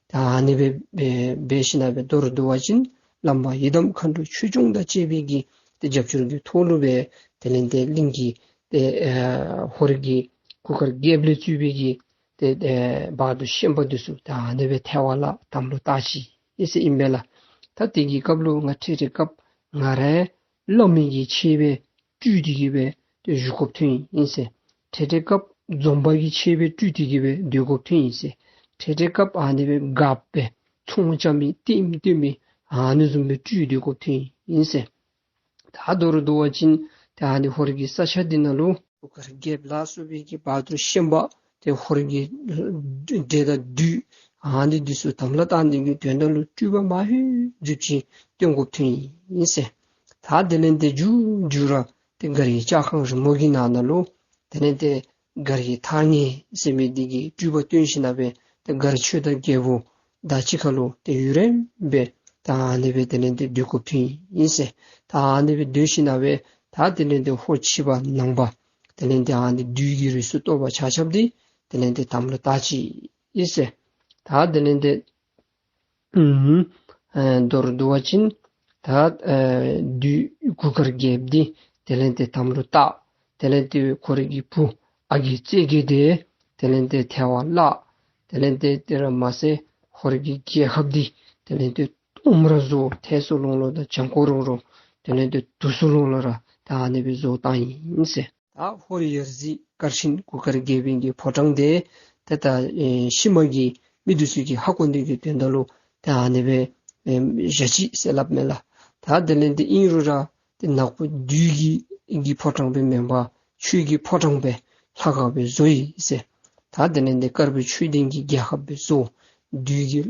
ད་ཨ་ནི་སྦེ་འབད་འབད་ཞིནམ་ལས་སྦེ་མདོར་བསྡུ་བ་ཅིན་བླ་མ་ཡི་དམ་མཁའ་འགྲོ་ཆོས་སྐྱོང་དང་བཅས་པའི་གི་ཏེ་རྒྱབ་སྐྱོར་གྱི་ཐོག་ལུ་སྦེ་དེ་ལས་ཏེ་གླིང་གི་ཏེ་ཨེ་ཧོར་གྱི་གུར་དཀར་རྒྱལཔོ་ལས་གཙོས་པའི་གི་ཏེ་ཨེ་བ་དུར་ཤན་པ་འདི་ཚུ་ད་ཨ་ནི་སྦེ་ཐལ་བར་བརླག་དམ་ལུ་བཏགས་ཅི་ཨིན་ཟེར་ཨིན་པས་ལགས། ད་དེ་གི་སྐབས་ལུ་ང་ཏེ་ཏེ་སྐབས་ང་ར་བླ་མའི་གི་ཆས་སྦེ་སྤྲུལ་ཏེ་གི་སྦེ་ཏེ་བཞུགས་དགོཔ་ཐོན་ཡི་ཟེར། ཏེ་ཏེ་སྐབས་འཛོམས་པ་གི་ཆས་སྦེ་སྤྲུལ་ཏེ་གི་སྦེ་སྡོད་དགོཔ་ཐོན་ཡི་ཟེར། ཏེ་ཏེ་སྐབས་ཨ་ནི་སྦེ་སྒརཔ་སྦེ་ཚོང་རྐྱབ་མི་ལྟདམོ་སྟོན་མི་ཨ་ནི་བཟུམ་སྦེ་སྤྲུལ་སྡོད་དགོཔ་ཐོན་ཡི་ཟེར། ད་མདོར་བསྡུ་བ་ཅིན་ཏེ་ཨ་ནི་ཧོར་གྱི་ས་ཆ་འདི་ནང་ལུ་གུར་དཀར་རྒྱལཔོ་ལ་སོགས་པའི་གི་བ་དུར་ཤན་པ་ཏེ་ཧོར་གྱི་འདྲེ་དང་བདུད་ཨ་ནི་འདི་ཚུ་དམ་ལ་བཏགས་ནི་གི་དོན་དག་ལུ་སྤྲུལ་པ་མ་ཧེ་ཟེར་ཅིག་སྟོན་དགོཔ་ཐོན་ཡི་ཟེར། ད་དེ་ལས་ཏེ་མཇུག་མཇུག་ར་ཏེ་མགར་གྱི་ལྕགས་ཁང་རིང་མོ་གི་ནང་ན་ལུ་དེ་ལས་ཏེ་མགར་གྱི་ཐང་ངེ་ཟེར་མི་འདི་གིས་སྤྲུལ་པ་སྟོན་ཞིནམ་ལས་སྦེ་ཏེ་མགར་ཆོས་དར་རྒྱལ་པོ་དང་གཅིག་ཁར་ལུ་ཏེ་ཡུན་རིངམོ་སྦེ་ད་ཨ་ནི་སྦེ་དེ་ལས་ཏེ་སྡོད་དགོཔ་ཐོན་ཡི་ཟེར། ད་ཨ་ནི་སྦེ་སྡོད་ཞིནམ་ལས་སྦེ་ད་དེ་ལས་ཏེ་ཧོར་ཕྱི་པ་ནང་པ་དེ་ལས་ཏེ་ཨ་ནི་བདུད་ཀྱི་རིགས་སུ་གཏོགས་པ་ཆ་ཁྱབ་འདི་དེ་ལས་ཏེ་དམ་ལུ་བཏགས་ཅི་ཨིན་ཟེར། ད་དེ་ལས་ཏེ་ཨུམ་ཨེ་མདོར་བསྡུ་བ་ཅིན་ད་ཨེ་བདུད་གུར་དཀར་རྒྱལཔོ་འདི་དེ་ལས་ཏེ་དམ་ལུ་བཏགས། དེ་ལས་ཏེ་ཁོ་རའི་གི་བུ་ཨ་རྒས་རྩེ་རྒྱལ་འདི་དེ་ལས་ཏེ་ཐལ་བར་བརླག། དེ་ལས་ཏེ་དེ་ར་མ་ཚད་ཧོར་གྱི་རྒྱལ་ཁབ་འདི་དེ་ལས་ཏེ་སྟོངམ་ར་བཟོ། ཐེ་སུ་ལོང་ལོང་དང་བྱང་ཁོག་རོང་རོང་དེ་ལས་ཏེ་དུ་སུ་ལོང་ལོང་ར་ད་ ཨ་ནི་སྦེ་བཟོ་བཏང་ཡི་ཟེར། ད་ཧོར་ཡ་རྩེ་མཁར་ཆེན་གུར་དཀར་རྒྱལ་པོའི་གི་ཕོ་བྲང་དེ་ཏེ་ད་ཨེ་ཤུལ་མ་གི་མི་འདི་ཚུ་གིས་ཧ་གོ་ནི་གི་དོན་དག་ལུ་ཏེ་ཨ་ནི་སྦེ་ཨེ་བཞག་ཅི་ཟེར་སླབ་མས་ལགས། ད་དེ་ལས་ཏེ་ཨིན་རུང་ར་ཏེ་ནག་པོ་བདུད་ཀྱི་གི་ཕོ་བྲང་སྦེ་མེན་པར་ཆོས་ཀྱི་ཕོ་བྲང་སྦེ་ལྷ་ཁང་སྦེ་བཟོ་ཡི་ཟེར། ད་དེ་ལས་ཏེ་དཀར་པོའི་ཆོས་ལྡན་གྱི་རྒྱལ་ཁབ་སྦེ་བཟོ། བདུད་ཀྱི་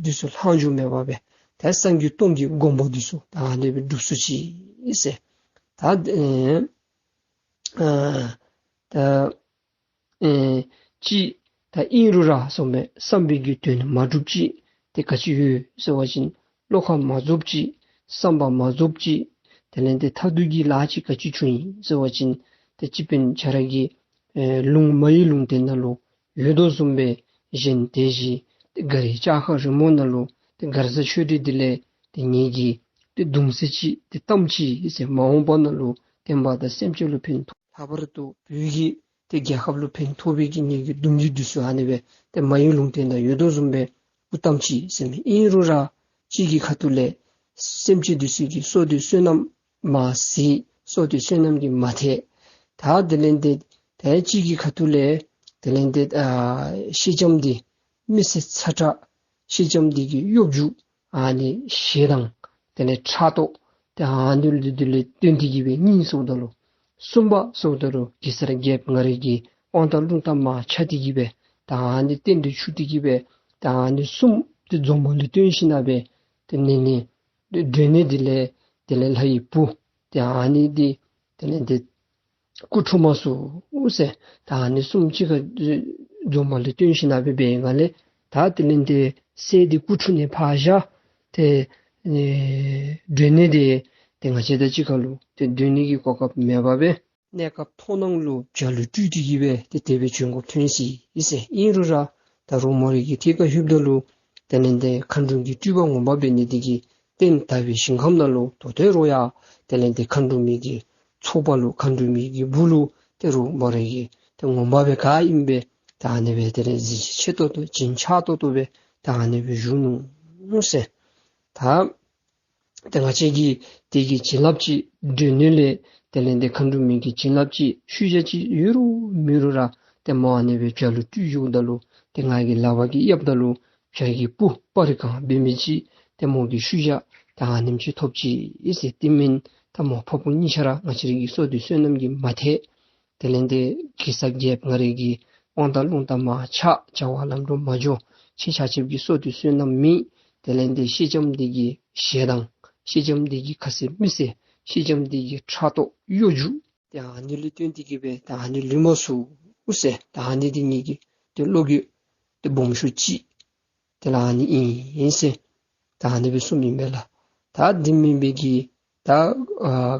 འདི་ཚུ་ལྷག་འཇུག་མེད་པར་སྦེ་ད་སངས་རྒྱས་སྟོང་གི་དགོངས་པ་འདི་ཚུ་ད་ཨ་ནི་སྦེ་སྒྲུབ་ཚུགས་ཅི་ཟེར། ད་ཨེ་ཨ་ད་ཨེ་ཅི་ད་ཨིན་རུང་ར་སོང་སྦེ་བསམ་པའི་གི་དོན་མ་འགྲུབ་ཅིག་ཏེ་ག་ཅི་ཡོད་ཟེར་བ་ཅིན་བློ་ཁ་མ་རྫོགསཔ་ཅིག་བསམ་པ་མ་རྫོགསཔ་ཅིག་དེ་ལས་ཏེ་མཐའ་ཐུག་གི་ལཱ་ཅིག་ག་ཅི་བྱུང་ཡི་ཟེར་བ་ཅིན་ཏེ་སྤྱི་དཔོན་ཁྱོད་ར་གི་ཨེ་ལུང་མ་ཡི་ལུང་བསྟན་ནང་ལུ་ཡོད་དོ་བཟུམ་སྦེ་གཞན་དེ་བཞིན་ཏེ་མགར་བའི་ལྕགས་ཁང་རིང་མོ་ནང་ལུ་ཏེ་མགར་བཟའ་ཆོས་སྒྲོན་འདི་ལས་ཏེ་ངེ་གི་ཏེ་གདུང་སྲས་ཅིག་ཏེ་བལྟམས་ཅི་ཟེར། མ་འོངས་པ་ནང་ལུ་བསྟན་པ་དང་སེམས་ཅན་ལུ་ཕན་ཐོགས། ལྷག་པར་དུ་བོད་ཀྱི་ཏེ་རྒྱལ་ཁབ་ལུ་ཕན་ཐོགས་པའི་གི་ངེ་གི་གདུང་རྒྱུད་འདི་ཚུ་ཨ་ནི་སྦེ་ཏེ་མ་ཡི་ལུང་བསྟན་ནང་ཡོད་དོ་བཟུམ་སྦེ་སྐུ་བལྟམས་ཅི་ཟེར་མི། ཨིན་རུང་ར་གཅིག་གི་ཁ་ཐུག་ལས་སེམས་ཅན་འདི་ཚུ་གི་བསོད་བདེ་བསོད་ནམས་མ་ཟད་བསོད་བདེ་བསོད་ནམས་ཀྱིས་མ་ཐེག། ད་དེ་ལས་ཏེ་ཏེ་གཅིག་གི་ཁ་ཐུག་ལས་དེ་ལས་ཏེ་ཨ་ཤེས་ལྕམ་འདི་མི་སེར་ཚ་དྲགས། ཤེས་ལྕམ་འདི་གི་གཡོ་སྒྱུ་ཨ་ནི་ཞེ་སྡང་དེ་ལས་ཕྲག་དོག་ཏེ་ཨ་ནི་ལུ་འདི་ལས་བརྟེན་ཏེ་གིས་སྦེ་གཉིས་སོངམ་ད་ལུ་གསུམ་པ་སོངམ་ད་ལུ་གེ་སར་རྒྱལཔོ་ང་རའི་གི་དབང་ཐང་རླུང་རྟ་མར་ཆག་སྟེ་གིས་སྦེ་ད་ཨ་ནི་རྟེན་འབྲེལ་འཆུགས་ཏེ་གིས་སྦེ་ད་ཨ་ནི་གསུམ་འདི་འཛོམས་པ་ལུ་བརྟེན་ཞིནམ་ལས་སྦེ་ཏེ་ནི་ནི་སྒྲོན་ནེ་འདི་ལས་དེ་ལས་ལྷ་ཡི་བུ་ཏེ་ཨ་ནི་འདི་དེ་ལས་ཏེ་སྐུ་འཁྲུངས་མ་ཚུགས་ཟེར། ད་ཨ་ནི་གསུམ་གཅིག་ཁར་འཛོམས་པ་ལུ་བརྟེན་ཞིནམ་ལས་སྦེ་འབད་བའི་ངང་ལས་ད་དེ་ལས་ཏེ་སྲས་འདི་སྐུ་འཁྲུངས་ནི་ཕར་བཞག་ཏེ་ཨེ་སྒྲོན་ནེ་འདི་ཏེ་ང་བཅས་དང་གཅིག་ཁར་ལུ་ཏེ་སྡོད་ནི་གི་གོ་སྐབས་མེད་པར་སྦེ་གནས་སྐབས་མཐོང་སྣང་ལུ་བྱ་ལུ་སྤྲུལ་ཏེ་གིས་སྦེ་ཏེ་དེ་སྦེ་བྱོན་དགོཔ་ཐོན་ཅི་ཟེར། ཨིན་རུང་ར་ད་རུང་མོ་རའི་གི་ཐད་ཁར་ལྷོདཔ་ད་ལུ་དེ་ལས་ཏེ་མཁའ་འགྲོ་གི་སྤྲུལ་པ་ངོ་མ་འབད་ནི་འདི་གིས་ཏེ་དག་པའི་ཞིང་ཁམས་ནང་ལུ་ད་ལྟོ་རུང་ཡང་དེ་ལས་ཏེ་མཁའ་འགྲོ་མའི་གི་ཚོགས་པ་ལུ་མཁའ་འགྲོ་མའི་གི་སྦུག་ལུ་ད་རུང་མོ་རའི་གི་ཏེ་ངོ་མ་སྦེ་ག་ཨིནམ་སྦེ་ད་ཨ་ནི་སྦེ་དེ་ལས་གཟི་བརྗིད་ཆེ་ཏོག་ཏོ་བྱིན་ཆགས་ཏོག་ཏོ་སྦེ་ད་ཨ་ནི་སྦེ་བཞུགས་ནུག་ཟེར། ད་ཏེ་ང་བཅས་ཀྱིས་དེ་གི་བྱིན་རླབས་ཀྱིས་སྒྲོན་ནེ་ལས་དེ་ལས་ཏེ་མཁའ་འགྲོ་མའི་གི་བྱིན་རླབས་ཀྱིས་ཤུལ་བཞག་ཅིག་ཡོད་རུང་མེད་རུང་ར་ཏེ་མོ་ཨ་ནི་སྦེ་བྱ་ལུ་སྤྲུལ་འགྱོཝ་ད་ལུ་ཏེ་ང་གི་ལག་པ་གིས་གཡབ་ད་ལུ་བྱ་གི་སྤུ་སྤར་གང་འབད་མི་ཅིག་ཏེ་མོ་གི་ཤུལ་བཞག་ད་ཨ་ནེམ་ཅིག་ཐོབ་ཅི་ཟེར། དེ་མེན་ད་མོ་ཕ་བུ་གཉིས་ཆ་ར་ང་བཅས་རའི་གི་བསོད་བདེ་བསོད་ནམས་ཀྱིས་མ་ཐེག། དེ་ལས་ཏེ་གེ་སར་རྒྱལཔོ་ང་རའི་གི་དབང་ཐང་རླུང་རྟ་མར་ཆག། བྱ་བ་ལམ་འགྲོ་མ་འགྱོ། ཁྱེད་ཆ་ཁྱབ་ཀྱི་བསོད་བདེ་བསོད་ནམས་མེད། དེ་ལས་ཏེ་ཤེས་ལྕམ་འདི་གི་ཞེ་སྡང་། ཤེས་ལྕམ་འདི་གི་ཁ་ཟེར་མིག་ཟེར། ཤེས་ལྕམ་འདི་གི་ཕྲག་དོག་གཡོ་སྒྱུ། ཏེ་ཨ་ནི་ལུ་བརྟེན་ཏེ་གིས་སྦེ་ད་ཨ་ནི་ལུས་མ་ཚུགས་ཟེར། ད་ཨ་ནི་འདི་ངེ་གི་ཏེ་བློ་འགྱོད་ཏེ་སྦོམ་ཤོས་ཅིག་དེ་ལས་ཨ་ནི་ཨིན་ཟེར། ད་ཨ་ནི་སྦེ་གསུངམ་ཨིན་པས་ལགས། ད་འདི་མེན་པའི་གི་ད་ཨ་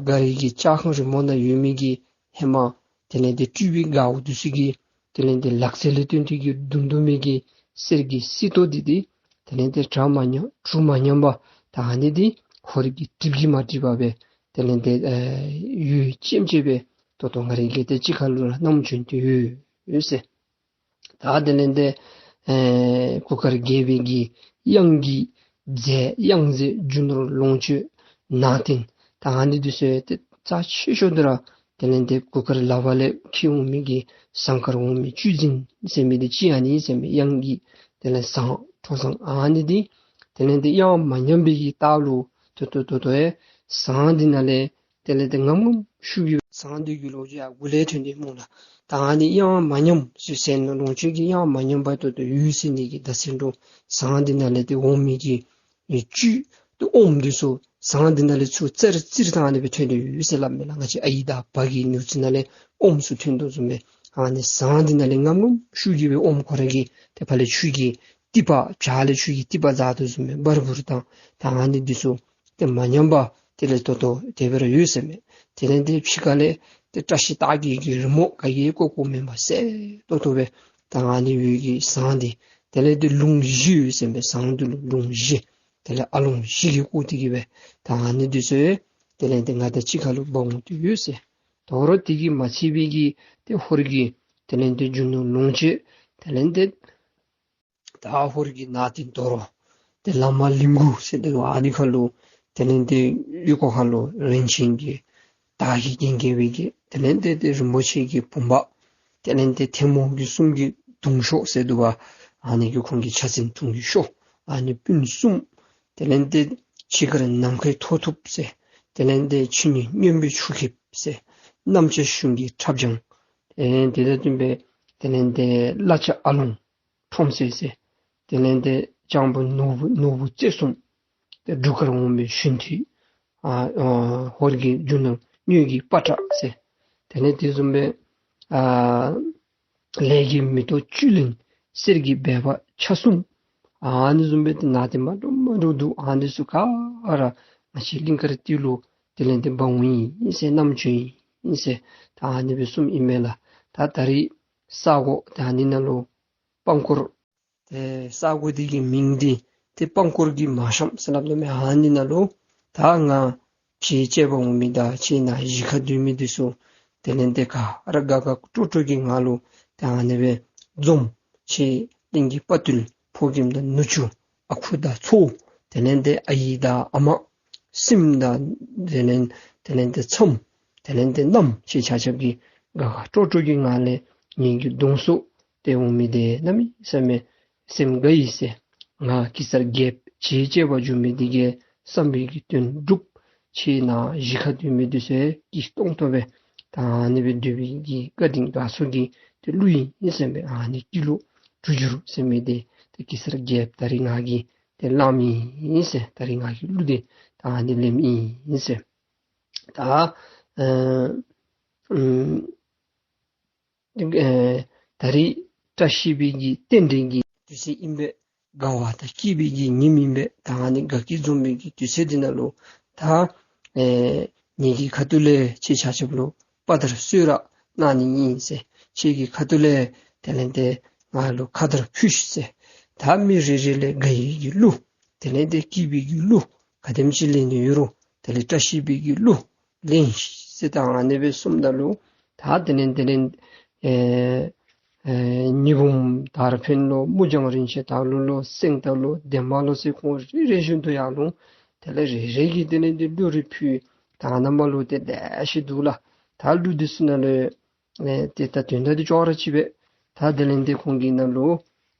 མགར་གྱི་ལྕགས་ཁང་རིང་མོ་ནང་ཡོད་མི་གི་ཧེ་མ་དེ་ལས་ཏེ་སྤྲུལ་པའི་མགརཝ་འདི་ཚུ་གི་དེ་ལས་ཏེ་ལག་རྩལ་ལུ་བརྟེན་ཏེ་གིས་བརྡུང་བརྡུང་མི་གི་གསེར་གྱི་སིལ་ཏོག་འདི་འདི་དེ་ལས་ཏེ་གྲ་མ་ཉམས་གྲུ་མ་ཉམས་པར་ད་ཨ་ནི་འདི་ཧོར་གྱིས་འགྲིག་གིས་མ་འགྲིག་པར་སྦེ་དེ་ལས་ཏེ་ཨ་ཡོད་ཅེམ་ཅེམ་སྦེ་ད་ལྟོ་ང་རའི་གི་ཏེ་གཅིག་ཁར་ལུ་ར་བསྣམས་བྱོན་ཏེ་ཡོད་ཟེར། ད་དེ་ལས་ཏེ་ཨེ་གུར་དཀར་རྒྱལ་པོའི་གི་གཡང་གི་རྫས་གཡང་རྫས་རྒྱུ་ནོར་ལོངས་སྤྱོད་ནང་རྟེན་ད་ཨ་ནི་འདི་ཚུ་ཏེ་རྩ་ཆེ་ཤོས་འདི་ར་དེ་ལས་ཏེ་གུར་དཀར་ལག་པ་ལས་འཁྱིད་འོང་མི་གི་ཟངས་དཀར་འོ་མའི་བཅུད་འཛིན་ཟེར་མི་འདི་ཅིག་ཨ་ནི་ཟེར་མི་གཡང་གི་དེ་ལས་ཟངས་ཁྲོ་ཟངས་ཨ་ནི་འདི་དེ་ལས་ཏེ་གཡང་མ་ཉམས་པའི་གི་རྟགས་ལུ་ད་ལྟོ་ད་ལྟོ་ཡང་ཟངས་འདི་ནང་ལས་དེ་ལས་ཏེ་ངམ་ངམ་ཤུགས་ཀྱིས་ཟངས་འདི་གི་ལོ་རྒྱུས་ཡང་འགོ་ལས་ཐོན་ཏེ་སྨོ་ལགས། ད་ཨ་ནི་གཡང་མ་ཉམས་ཟེར་ཟེར་ན་ལོངས་སྤྱོད་ཀྱི་གཡང་མ་ཉམས་པ་ད་ལྟོ་ཡོད་ཟེར་ནི་གི་བརྡ་ཟེར་འགྲོ། ཟངས་འདི་ནང་ལས་ཏེ་འོང་མི་གི་བཅུད་ཏེ་ཨོམ་འདི་ཚུ་ཟངས་འདི་ནང་ལས་ཚུར་ཙིར་ཙིར་ད་ཨ་ནི་སྦེ་ཐོན་ཏེ་ཡོད་ཟེར་སླབ་མས་ལགས། ང་བཅས་ཨའི་དང་པ་གི་ནུ་རྩེ་ནང་ལས་ཨོམ་ཚུ་ཐོན་དོ་བཟུམ་སྦེ་ཨ་ནི་ཟངས་འདི་ནང་ལས་ངམ་ངམ་ཤུགས་ཀྱིས་སྦེ་ཨོམ་ཁོ་ར་གི་ཏེ་ཕར་ལས་ཆུ་གི་ཐིགས་པ་བྱག་ལས་ཆུ་གི་ཐིགས་པ་འཛག་དོ་བཟུམ་སྦེ་འབར་འབུར་དང་ད་ཨ་ནི་འདི་ཚུ་ཏེ་མ་ཉམས་པར་དེ་ལས་ད་ལྟོ་དེ་སྦེ་ར་ཡོད་ཟེར་མས། དེ་ལས་ཏེ་ཕྱི་ཁ་ལས་ཏེ་བཀྲ་ཤིས་རྟགས་བརྒྱད་ཀྱི་རི་མོ་ག་གིས་ཡང་བརྐོ་བརྐོཝ་མེན་པར་གསལ་ཏོག་ཏོ་སྦེ་ད་ཨ་ནི་ཡོད་ཀྱི་ཟངས་འདི་དེ་ལས་ཏེ་ལུང་བཞི་ཡོད་ཟེར་མས། ཟངས་འདི་ལུ་ལུང་བཞི་དེ་ལས་ཨ་ལུང་བཞི་གིས་བརྐོ་སྟེ་གིས་སྦེ་ད་ཨ་ནི་འདི་ཚུ་དེ་ལས་ཏེ་ང་དང་གཅིག་ཁར་ལུ་འབག་འོང་སྟེ་ཡོད་ཟེར། དོ་རུང་དེ་གིས་མ་ཚད་པའི་གི་ཏེ་ཧོར་གྱི་དེ་ལས་ཏེ་རྒྱུ་ནོར་ལོངས་སྤྱོད་དེ་ལས་ཏེ་ད་ཧོར་གྱི་ནང་རྟེན་དོ་རུང་ཏེ་བླ་མ་ལིང་གུ་ཟེར་ཏེ་ཨ་ནི་ཁར་ལུ་དེ་ལས་ཏེ་ཡུལ་སྐོར་ཁར་ལུ་རིན་ཆེན་གྱི་ དར་གྱིས་བརྒྱན་བརྒྱན་པའི་གི་དེ་ལས་ཏེ་ཏེ་རིན་པོ་ཆེ་གི་བུམ་པ། དེ་ལས་ཏེ་ཐལ་མོ་གི་གསུམ་གྱི་དུང་ཤོག་ཟེར་འདུག་པ། ཨ་ནི་གི་ཁོང་གི་ཕྱག་མཚན་དུང་གི་ཤོག། ཨ་ནི་སྤུན་གསུམ། དེ་ལས་ཏེ་ཕྱི་ཁར་ནམ་མཁའི་ཐོག་ཐུབ་ཟེར། དེ་ལས་ཏེ་ཕྱི་ནི་སྔོན་པོའི་ཆུ་ཁེབས་ཟེར། གནམ་ལྕགས་གཞུང་གི་ཁྲབ་བྱང་། ཨེ་དེ་ལས་བརྟེན་པའི་དེ་ལས་ཏེ་བླ་ལྕགས་ཨ་ལོང་ཁྲོམ་སྲེ་ཟེར། དེ་ལས་ཏེ་སྤྱང་པོ་ནོར་བུ་ནོར་བུ་རྩེ་གསུམ། ཏེ་འབྲུག་དཀར་འོང་བའི་ཞུན་ཐིགས། ཨ་ཨ་ཧོར་གྱི་རྒྱུ་ནོར་དངུལ་གྱི་པ་ཏྲ་ཟེར། དེ་ལས་དེ་བཟུམ་སྦེ་ཨ་ལས་ཀྱི་མེ་ཏོག་བཅུད་ལེན་གསེར་གྱི་སྦལ་པ་ཆ་གསུམ། ཨ་ནི་བཟུམ་སྦེ་ཏེ་ནཱ་ཏེ་མ་འདྲཝ་མ་འདྲཝ་འདུག། ཨ་ནི་ཚུ་ག་ར་ང་བཅས་གླིང་དཀར་སྟོད་ལུ་དེ་ལས་ཏེ་འབག་འོང་ཡི་ཟེར་བསྣམས་བྱོན་ཡི་ཟེར། ད་ཨ་ནི་སྦེ་གསུངམ་ཨིན་མས་ལགས། ད་ད་རིས་ས་གོ་ད་ཨ་ནི་ནང་ལུ་སྤང་སྐོར། ཏེ་ས་གོ་འདི་གི་མིང་འདི་ཏེ་སྤང་སྐོར་གྱི་མ་ཤམ་ཟེར་སླབ་དོ་མས། ཨ་ནི་ནང་ལུ་ད་ང་ཁྱེད་བཅས་པ་འོང་མི་དང་ཁྱེད་ནཱ་གཞིས་ཁར་སྡོད་མི་འདི་ཚུ་དེ་ལས་ཏེ་ག་ར་དགའ་དགའ་སྤྲོ་སྤྲོ་གི་ངང་ལུ་ཏེ་ཨ་ནི་སྦེ་འཛོམས། ཁྱེད་གླིང་གི་དཔའ་བརྟུལ་ཕོ་རྒནམ་དང་ནུ་གཅུང་ཨ་ཁུ་དང་ཚའོ། དེ་ལས་ཏེ་ཨའི་དང་ཨ་མ། སྲིངམ་དང་དེ་ལས་དེ་ལས་ཏེ་མཚམས། དེ་ལས་ཏེ་མནའམ་ཁྱེད་ཆ་ཁྱབ་ཀྱིས་དགའ་དགའ་སྤྲོ་སྤྲོ་གི་ངང་ལས་ངེ་གི་གདོང་བསུ་སྟེ་འོང་མི་འདི་གནམ་མེད་ས་མེད་སེམས་དགའ་ཡི་ཟེར། ང་གེ་སར་རྒྱལཔོ་ཁྱེད་བཅས་པ་འབྱོན་མི་འདི་གིས་བསམ་པའི་གི་དོན་འགྲུབ། ཁྱེད་ནཱ་གཞིས་ཁར་སྡོད་མི་འདི་ཚུ་སྐྱིད་ཏོང་ཏོ་སྦེ་ད་ཨ་ནི་སྦེ་སྡོད་པའི་གི་བཀའ་དྲིན་དགའ་ཚོར་གྱི་ཏེ་གླུ་ཨིན་ཟེར་མས། ཨ་ནི་སྐྱིད་གླུ་གྲུ་བཞུར་ཟེར་མི་འདི་ཏེ་གེ་སར་རྒྱལཔོ་ད་རིས་ང་གིས་ཏེ་བླངམ་ཨིན་ཟེར། ད་རིས་ང་གིས་གླུ་འདི་ད་ཨ་ནི་ལེནམ་ཨིན་ཟེར། ད་ཨ་ཨམ་ཨེ་ད་རིས་བཀྲ་ཤིས་པའི་གི་རྟེན་འབྲེལ་གྱི་དུས་ཚོད་ཨིན་པས། དགའ་བ་དང་སྐྱིད་པའི་གི་ཉིནམ་ཨིན་པས། ད་ཨ་ནི་དགའ་སྐྱིད་འཛོམས་པའི་གི་དུས་ཚོད་འདི་ནང་ལུ་ད་ཨེ་ངེ་གི་ཁ་ཐུག་ལས་ཁྱེད་ཆ་ཁྱབ་ལུ་དཔའ་དར་གསོལ་རས་གནང་ནི་ཨིན་ཟེར། ཁྱེད་ཀྱི་ཁ་ཐུག་ལས་དེ་ལས་ཏེ་ང་ལུ་ཁ་དར་ཕུལ་ཤིག་ཟེར། ད་མི་རེ་རེ་ལས་དགའ་བའི་གི་གླུ་དེ་ལས་ཏེ་སྐྱིད་པའི་གི་གླུ་ག་དེམ་ཅིག་ལེན་ནི་ཡོད་རུང་དེ་ལས་བཀྲ་ཤིས་པའི་གི་གླུ་ལེན་ཤིག་ཟེར་ད་ཨ་ནི་སྦེ་གསུངམ་ད་ལུ་ད་དེ་ལས་དེ་ལས་ཨེ་ཨེ་ཉི་འབུམ་དར་འཕེན་ལོ་མུ་ལྗང་རིན་ཆེན་དར་ལུ་ལོ་སེང་སྟག་ལོ་འདན་མ་ལོ་ཟེར་ཁོང་རེ་རེ་བཞིན་དུ་ཡར་ལོངས། དེ་ལས་རེ་རེ་གིས་དེ་ལས་ཏེ་གླུ་རེ་ཕུལ། ད་ནཱ་མར་ལུ་ཏེ་ལེ་ཤ་འདུག་ལགས། ད་གླུ་འདི་ཚུ་ནང་ལས་ཨེ་ཏེ་ད་དོན་དག་འདི་ཅོག་ར་གཅིག་པས། ད་དེ་ལས་ཏེ་ཁོང་གི་ནང་ལུ་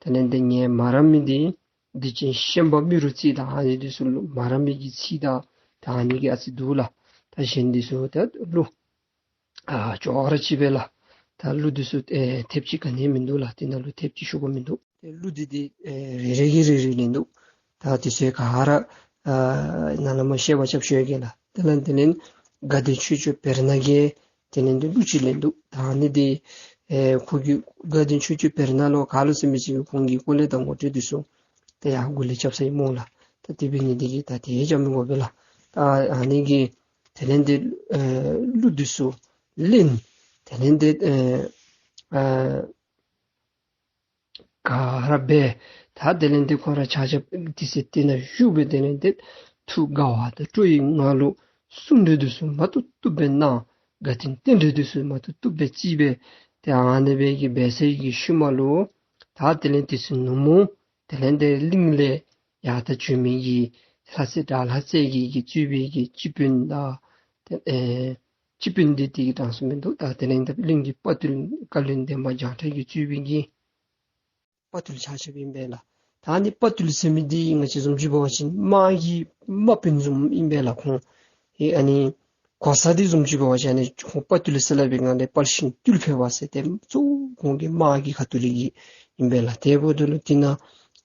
དེ་ལས་ཏེ་ངལ་མ་རངས་མི་འདི་སྡིག་ཅན་ཤན་པ་རྨེ་རུ་རྩེ་དང་ཨ་ནི་འདི་ཚུ་ལུ་མ་རངས་མི་གི་ཚིག་དང་ད་ཨ་ནི་གི་ཨ་ཙི་འདུག་ལགས། ད་གཞན་འདི་ཚུ་ད་གླུ་ཨ་ཅོག་ར་གཅིག་པས་ལགས། ད་གླུ་འདི་ཚུ་ཨེ་ཐེབས་ཅིག་ག་ནི་མིན་འདུག་ལགས། དེ་ནང་ལུ་ཐེབས་ཅིག་ཞུ་དགོཔ་མིན་འདུག། ཏེ་གླུ་འདི་འདི་ཨེ་རེ་རེ་གིས་རེ་རེ་ལེན་འདུག། ད་དེ་ཚུ་ག་ར་ཨ་ནཱ་ལས་མར་བཤད་པ་རྐྱབ་ཞུ་ཡི་གེ་ལགས། དེ་ལས་དེ་ལས་དགའ་ལྡན་ཆོས་སྐྱོང་བེར་ནག་གིས་དེ་ལས་ཏེ་གླུ་ཅིག་ལེན་འདུག། ད་ཨ་ནི་འདི་ཨེ་ཁོ་གི་དགའ་ལྡན་ཆོས་སྐྱོང་བེར་ནག་ལོ་ག་ལོ་ཟེར་མི་ཅིག་ཁོང་གི་སྐོར་ལས་དང་ངོ་སྤྲོད་འདི་ཚུ་ཏེ་ཡར་འགོ་ལས་རྐྱབ་ས་ཨིན་སྨོ་ལགས། ད་དེ་འབད་ནི་འདི་གིས་ད་དེ་རྐྱབ་མི་དགོ་པས་ལགས། ད་ཨ་ནི་གི་དེ་ལས་ཏེ་ཨེ་གླུ་འདི་ཚུ་ལེན། དེ་ལས་ཏེ་ཨེ་ཨ་ག་ར་འབད། ད་དེ་ལས་ཏེ་ཁོང་ར་ཆ་ཁྱབ་དེ་ཚེ་དེ་ནང་བཞུགས་སྦེ་དེ་ལས་ཏེ་ཐུགས་དགའ་བ་དང་སྤྲོ་བའི་ངང་ལུ་གསུང་གྲོས་འདི་ཚུ་མ་བཏུབ་བཏུབ་སྦེ་གནང་། དགའ་སྟོན་རྟེན་འབྲེལ་འདི་ཚུ་མ་བཏུབ་བཏུབ་སྦེ་རྩིས་སྦེ་ཏེ་ཨ་ནི་སྦེ་གི་འབད་ཚར་བའི་གི་ཤུལ་མ་ལུ་ད་དེ་ལས་དེ་ཚེ་ནུབ་མོ་དེ་ལས་ཏེ་གླིང་ལས་ཡར་ད་བྱོན་མི་གི་ལྷ་སྲས་དགྲ་ལྷ་རྩེ་རྒྱལ་གྱིས་གཙོས་པའི་གི་སྤྱི་དཔོན་དང་ཏེ་ཨེ་སྤྱི་དཔོན་འདི་དེ་གི་གྲངས་སུ་མིན་འདུག། ད་དེ་ལས་ཏེ་གླིང་གི་དཔའ་བརྟུལ་བཀའ་བློན་འདན་མ་བྱང་ཁྲ་གིས་གཙོས་པའི་གི་དཔའ་བརྟུལ་ཆ་ཁྱབ་ཨིན་པས་ལགས། ད་ཨ་ནི་དཔའ་བརྟུལ་ཟེར་མི་འདི་ང་བཅས་བཟུམ་ཅིག་འབད་བ་ཅིན་དམག་གི་དམག་དཔོན་བཟུམ་ཨིན་པས་ལགས། ཁོང་ཨེ་ཨ་ནི་གོ་ས་འདི་བཟུམ་ཅིག་འབད་བ་ཅིན་ཨ་ནི་ཁོང་དཔའ་བརྟུལ་ཟེར་སླབ་པའི་སྒང་ལས་དཔའ་ཞུམ་བརྟུལ་ཕོད་པ་ཟེར་ཏེ་གཙོ་བོ་ཁོང་གི་དམག་གི་ཁ་ཐུག་ལས་ཀྱི་ཨིན་པས་ལགས། དེ་འབདཝ་ད་ལུ་དེ་ནང་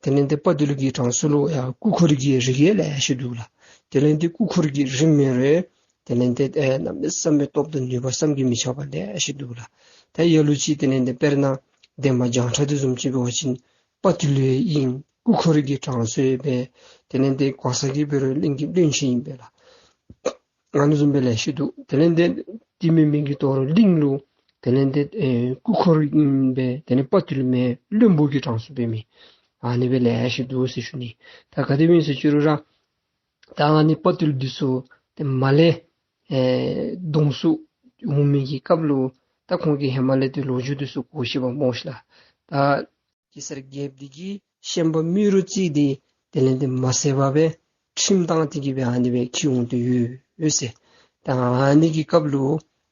དེ་ལས་ཏེ་དཔའ་བརྟུལ་གྱི་གྲངས་སུ་ལུ་ཡར་སྐུ་འཁོར་གྱི་རིགས་ལེ་ཤ་འདུག་ལགས། དེ་ལས་ཏེ་སྐུ་འཁོར་གྱི་རིགས་མེན་རུང་དེ་ལས་ཏེ་ཨེ་གནམ་མེད་ས་མེད་སྟོབས་དང་ནུས་པ་བསམ་གྱིས་མི་ཁྱབ་པ་ལེ་ཤ་འདུག་ལགས། ད་ལ་ལུ་ཅིག་དེ་ལས་ཏེ་དཔེར་ན་འདན་མ་བྱང་ཁྲ་འདི་བཟུམ་ཅིག་འབད་བ་ཅིན་དཔའ་བརྟུལ་ཡང་ཨིན། སྐུ་འཁོར་གྱི་གྲངས་སུ་ཡང་འབད། དེ་ལས་ཏེ་གོ་ས་གི་འབད་རུང་གླིང་གི་བློན་ཆེན་ཨིན་པས་ལགས། ཨ་ནི་བཟུམ་སྦེ་ལེ་ཤ་འདུག། དེ་ལས་ཏེ་དེ་མེན་མི་གི་དོ་རུང་གླིང་ལུ་དེ་ལས་ཏེ་ཨེ་སྐུ་འཁོར་ཨིན་པས། དེ་ལས་དཔའ་བརྟུལ་མེན་བློན་པོ་གི་གྲངས་སུ་འབད་མི་ཨ་ནི་སྦེ་ལེ་ཤ་འདུག་ཟེར་ཞུ་ནི། ད་ག་དེ་སྦེ་ཟེར་ཞུ་རུང་ར་ད་ཨ་ནི་དཔའ་བརྟུལ་འདི་ཚུ་ཏེ་མར་ལས་ཨེ་གདོང་བསུ་འོང་མི་གི་སྐབས་ལུ་ད་ཁོང་གིས་ཧེ་མ་ལས་ཏེ་ལོ་རྒྱུས་འདི་ཚུ་གོ་ཤེས་པ་སྨོ་ཤིག་ལགས། ད་གེ་སར་རྒྱལཔོ་འདི་གིས་ཤན་པ་རྨེ་རུ་རྩེ་འདི་དེ་ལས་ཏེ་མ་བསད་པར་སྦེ་ཁྲིམས་བཏང་སྟེ་གི་སྦེ་ཨ་ནི་སྦེ་འཁྱིད་འོང་དོ་ཡོད་ཟེར། ད་ཨ་ནི་གི་སྐབས་ལུ་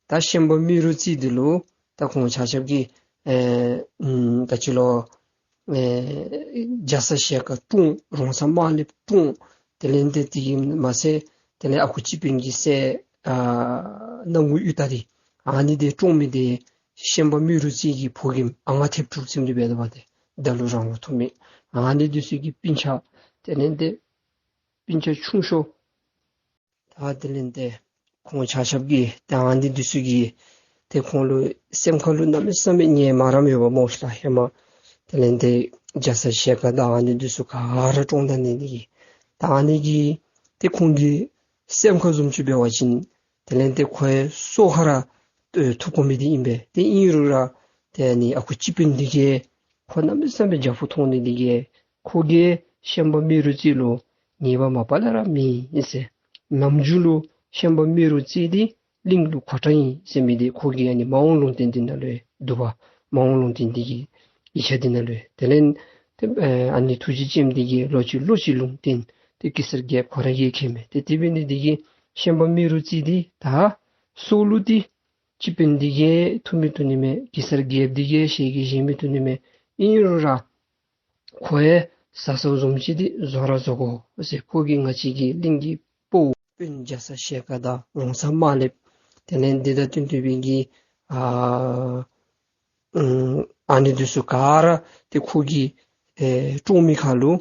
ད་ཤན་པ་རྨེ་རུ་རྩེ་འདི་ལུ་ད་ཁོང་ཆ་ཁྱབ་ཀྱིས་ཨེ་ཨམ་ད་ཅི་ལོ་ཨེ་རྒྱ་ཚ་ཞལ་དཀར་བཀྲོངས། རོང་ཚ་དམར་ལེབ་བཀྲོངས། དེ་ལས་ཏེ་དེ་གིས་མ་ཚད་དེ་ལས་ཨ་ཁུ་སྤྱི་དཔོན་གྱི་སྲས་ཨ་སྣང་ངུ་གཡུ་སྟག་འདི་ཨ་ནི་འདི་བཀྲོངས་མི་འདི་ཤན་པ་རྨེ་རུ་རྩེ་གི་ཕོ་རྒནམ་ཨ་ང་ཐེབས་དྲུག་ཟེར་མི་འདི་འབད་དོ་བ། ཏེ་ད་ལོ་རང་ལོ་ཐོན་མི་ཨ་ནི་འདི་ཚུ་གི་སྤུན་ཆ་དེ་ལས་ཏེ་སྤུན་ཆ་ཆུང་ཤོས། ད་དེ་ལས་ཏེ་ཁོང་ཆ་ཁྱབ་ཀྱིས་ད་ཨ་ནི་འདི་ཚུ་གིས་ཏེ་ཁོང་ལུ་སེམས་ཁ་ལུ་གནམ་མེད་ས་མེད་ངལ་མ་རངསམ་ཡོདཔ་སྨོ་ཤིག་ལགས། ཧེ་མ་དེ་ལས་ཏེ་རྒྱ་ཚ་ཞལ་དཀར་དང་ཨ་ནི་འདི་ཚུ་ག་ར་བཀྲོངས་ད་ནི་འདི་གིས་ད་ཨ་ནི་གིས་ཏེ་ཁོང་གི་སེམས་ཁ་བཟུམ་ཅིག་འབད་བ་ཅིན་དེ་ལས་ཏེ་ཁོ་ཡང་སྲོག་ཁར་ར་ཐུག་དགོ་མི་འདི་ཨིན་པས། ཏེ་ཨིན་རུང་ར་ཏེ་ཨ་ནི་ཨ་ཁུ་སྤྱི་དཔོན་འདི་གིས་ཁོ་གནམ་མེད་ས་མེད་རྒྱ་སྦོམ་མཐོང་ནི་འདི་གིས་ཁོ་གིས་ཤན་པ་རྨེ་རུ་རྩེ་ལུ་ཉེས་པ་མ་པ་ལས་ར་མེད་ཟེར། ནམ་རྒྱུན་ལུ་ཤན་པ་རྨེ་རུ་རྩེ་འདི་གླིང་ལུ་མཁོ་དྲགས་ཨིན་ཟེར་མི་འདི་ཁོ་གིས་ཨ་ནི་མ་འོངས་ལུང་བསྟན་འདི་ནང་ལུ་འདུག་པ། མ་འོངས་ལུང་བསྟན་འདི་གི་ཡིག་ཆ་འདི་ནང་ལུ། དེ་ལས་ཏེ་ཨ་ནི་ཐུགས་རྗེ་ཅནམ་འདི་གིས་ལོག་ཅི་ལོག་ཅི་ལུང་བསྟན་ཏེ་གེ་སར་རྒྱལཔོ་ཁོ་ར་གིས་མཁྱེན་མས། ཏེ་དེ་འབད་ནི་འདི་གིས་ཤན་པ་རྨེ་རུ་རྩེ་འདི་ད་སྲོག་ལུ་ཏེ་སྤྱི་དཔོན་འདི་གིས་ཐུག་མི་ཐུག་ནི་མས། གེ་སར་རྒྱལཔོ་འདི་གིས་ཞལ་གྱིས་བཞེས་མི་ཐུག་ནི་མས། ཨིན་རུང་ར་ཁོ་ཡང་བཟའ་ཚང་བཟུམ་ཅིག་འདི་བཟོ་ར་བཟོ་དགོ་ཟེར། ཁོ་གིས་ང་བཅས་ཀྱི་གླིང་གི་དཔའ་བོ་དཔོན་རྒྱ་ཚ་ཞལ་དཀར་དང་རོང་ཚ་དམར་ལེབ་དེ་ལས་འདི་དང་བསྟུན་ཏེ་འབད་གི་ཨ་ཨ་ནི་འདི་ཚུ་ག་ར་ཏེ་ཁོ་གིས་ཨེ་བཀྲོངས་མི་ཁར་ལུ་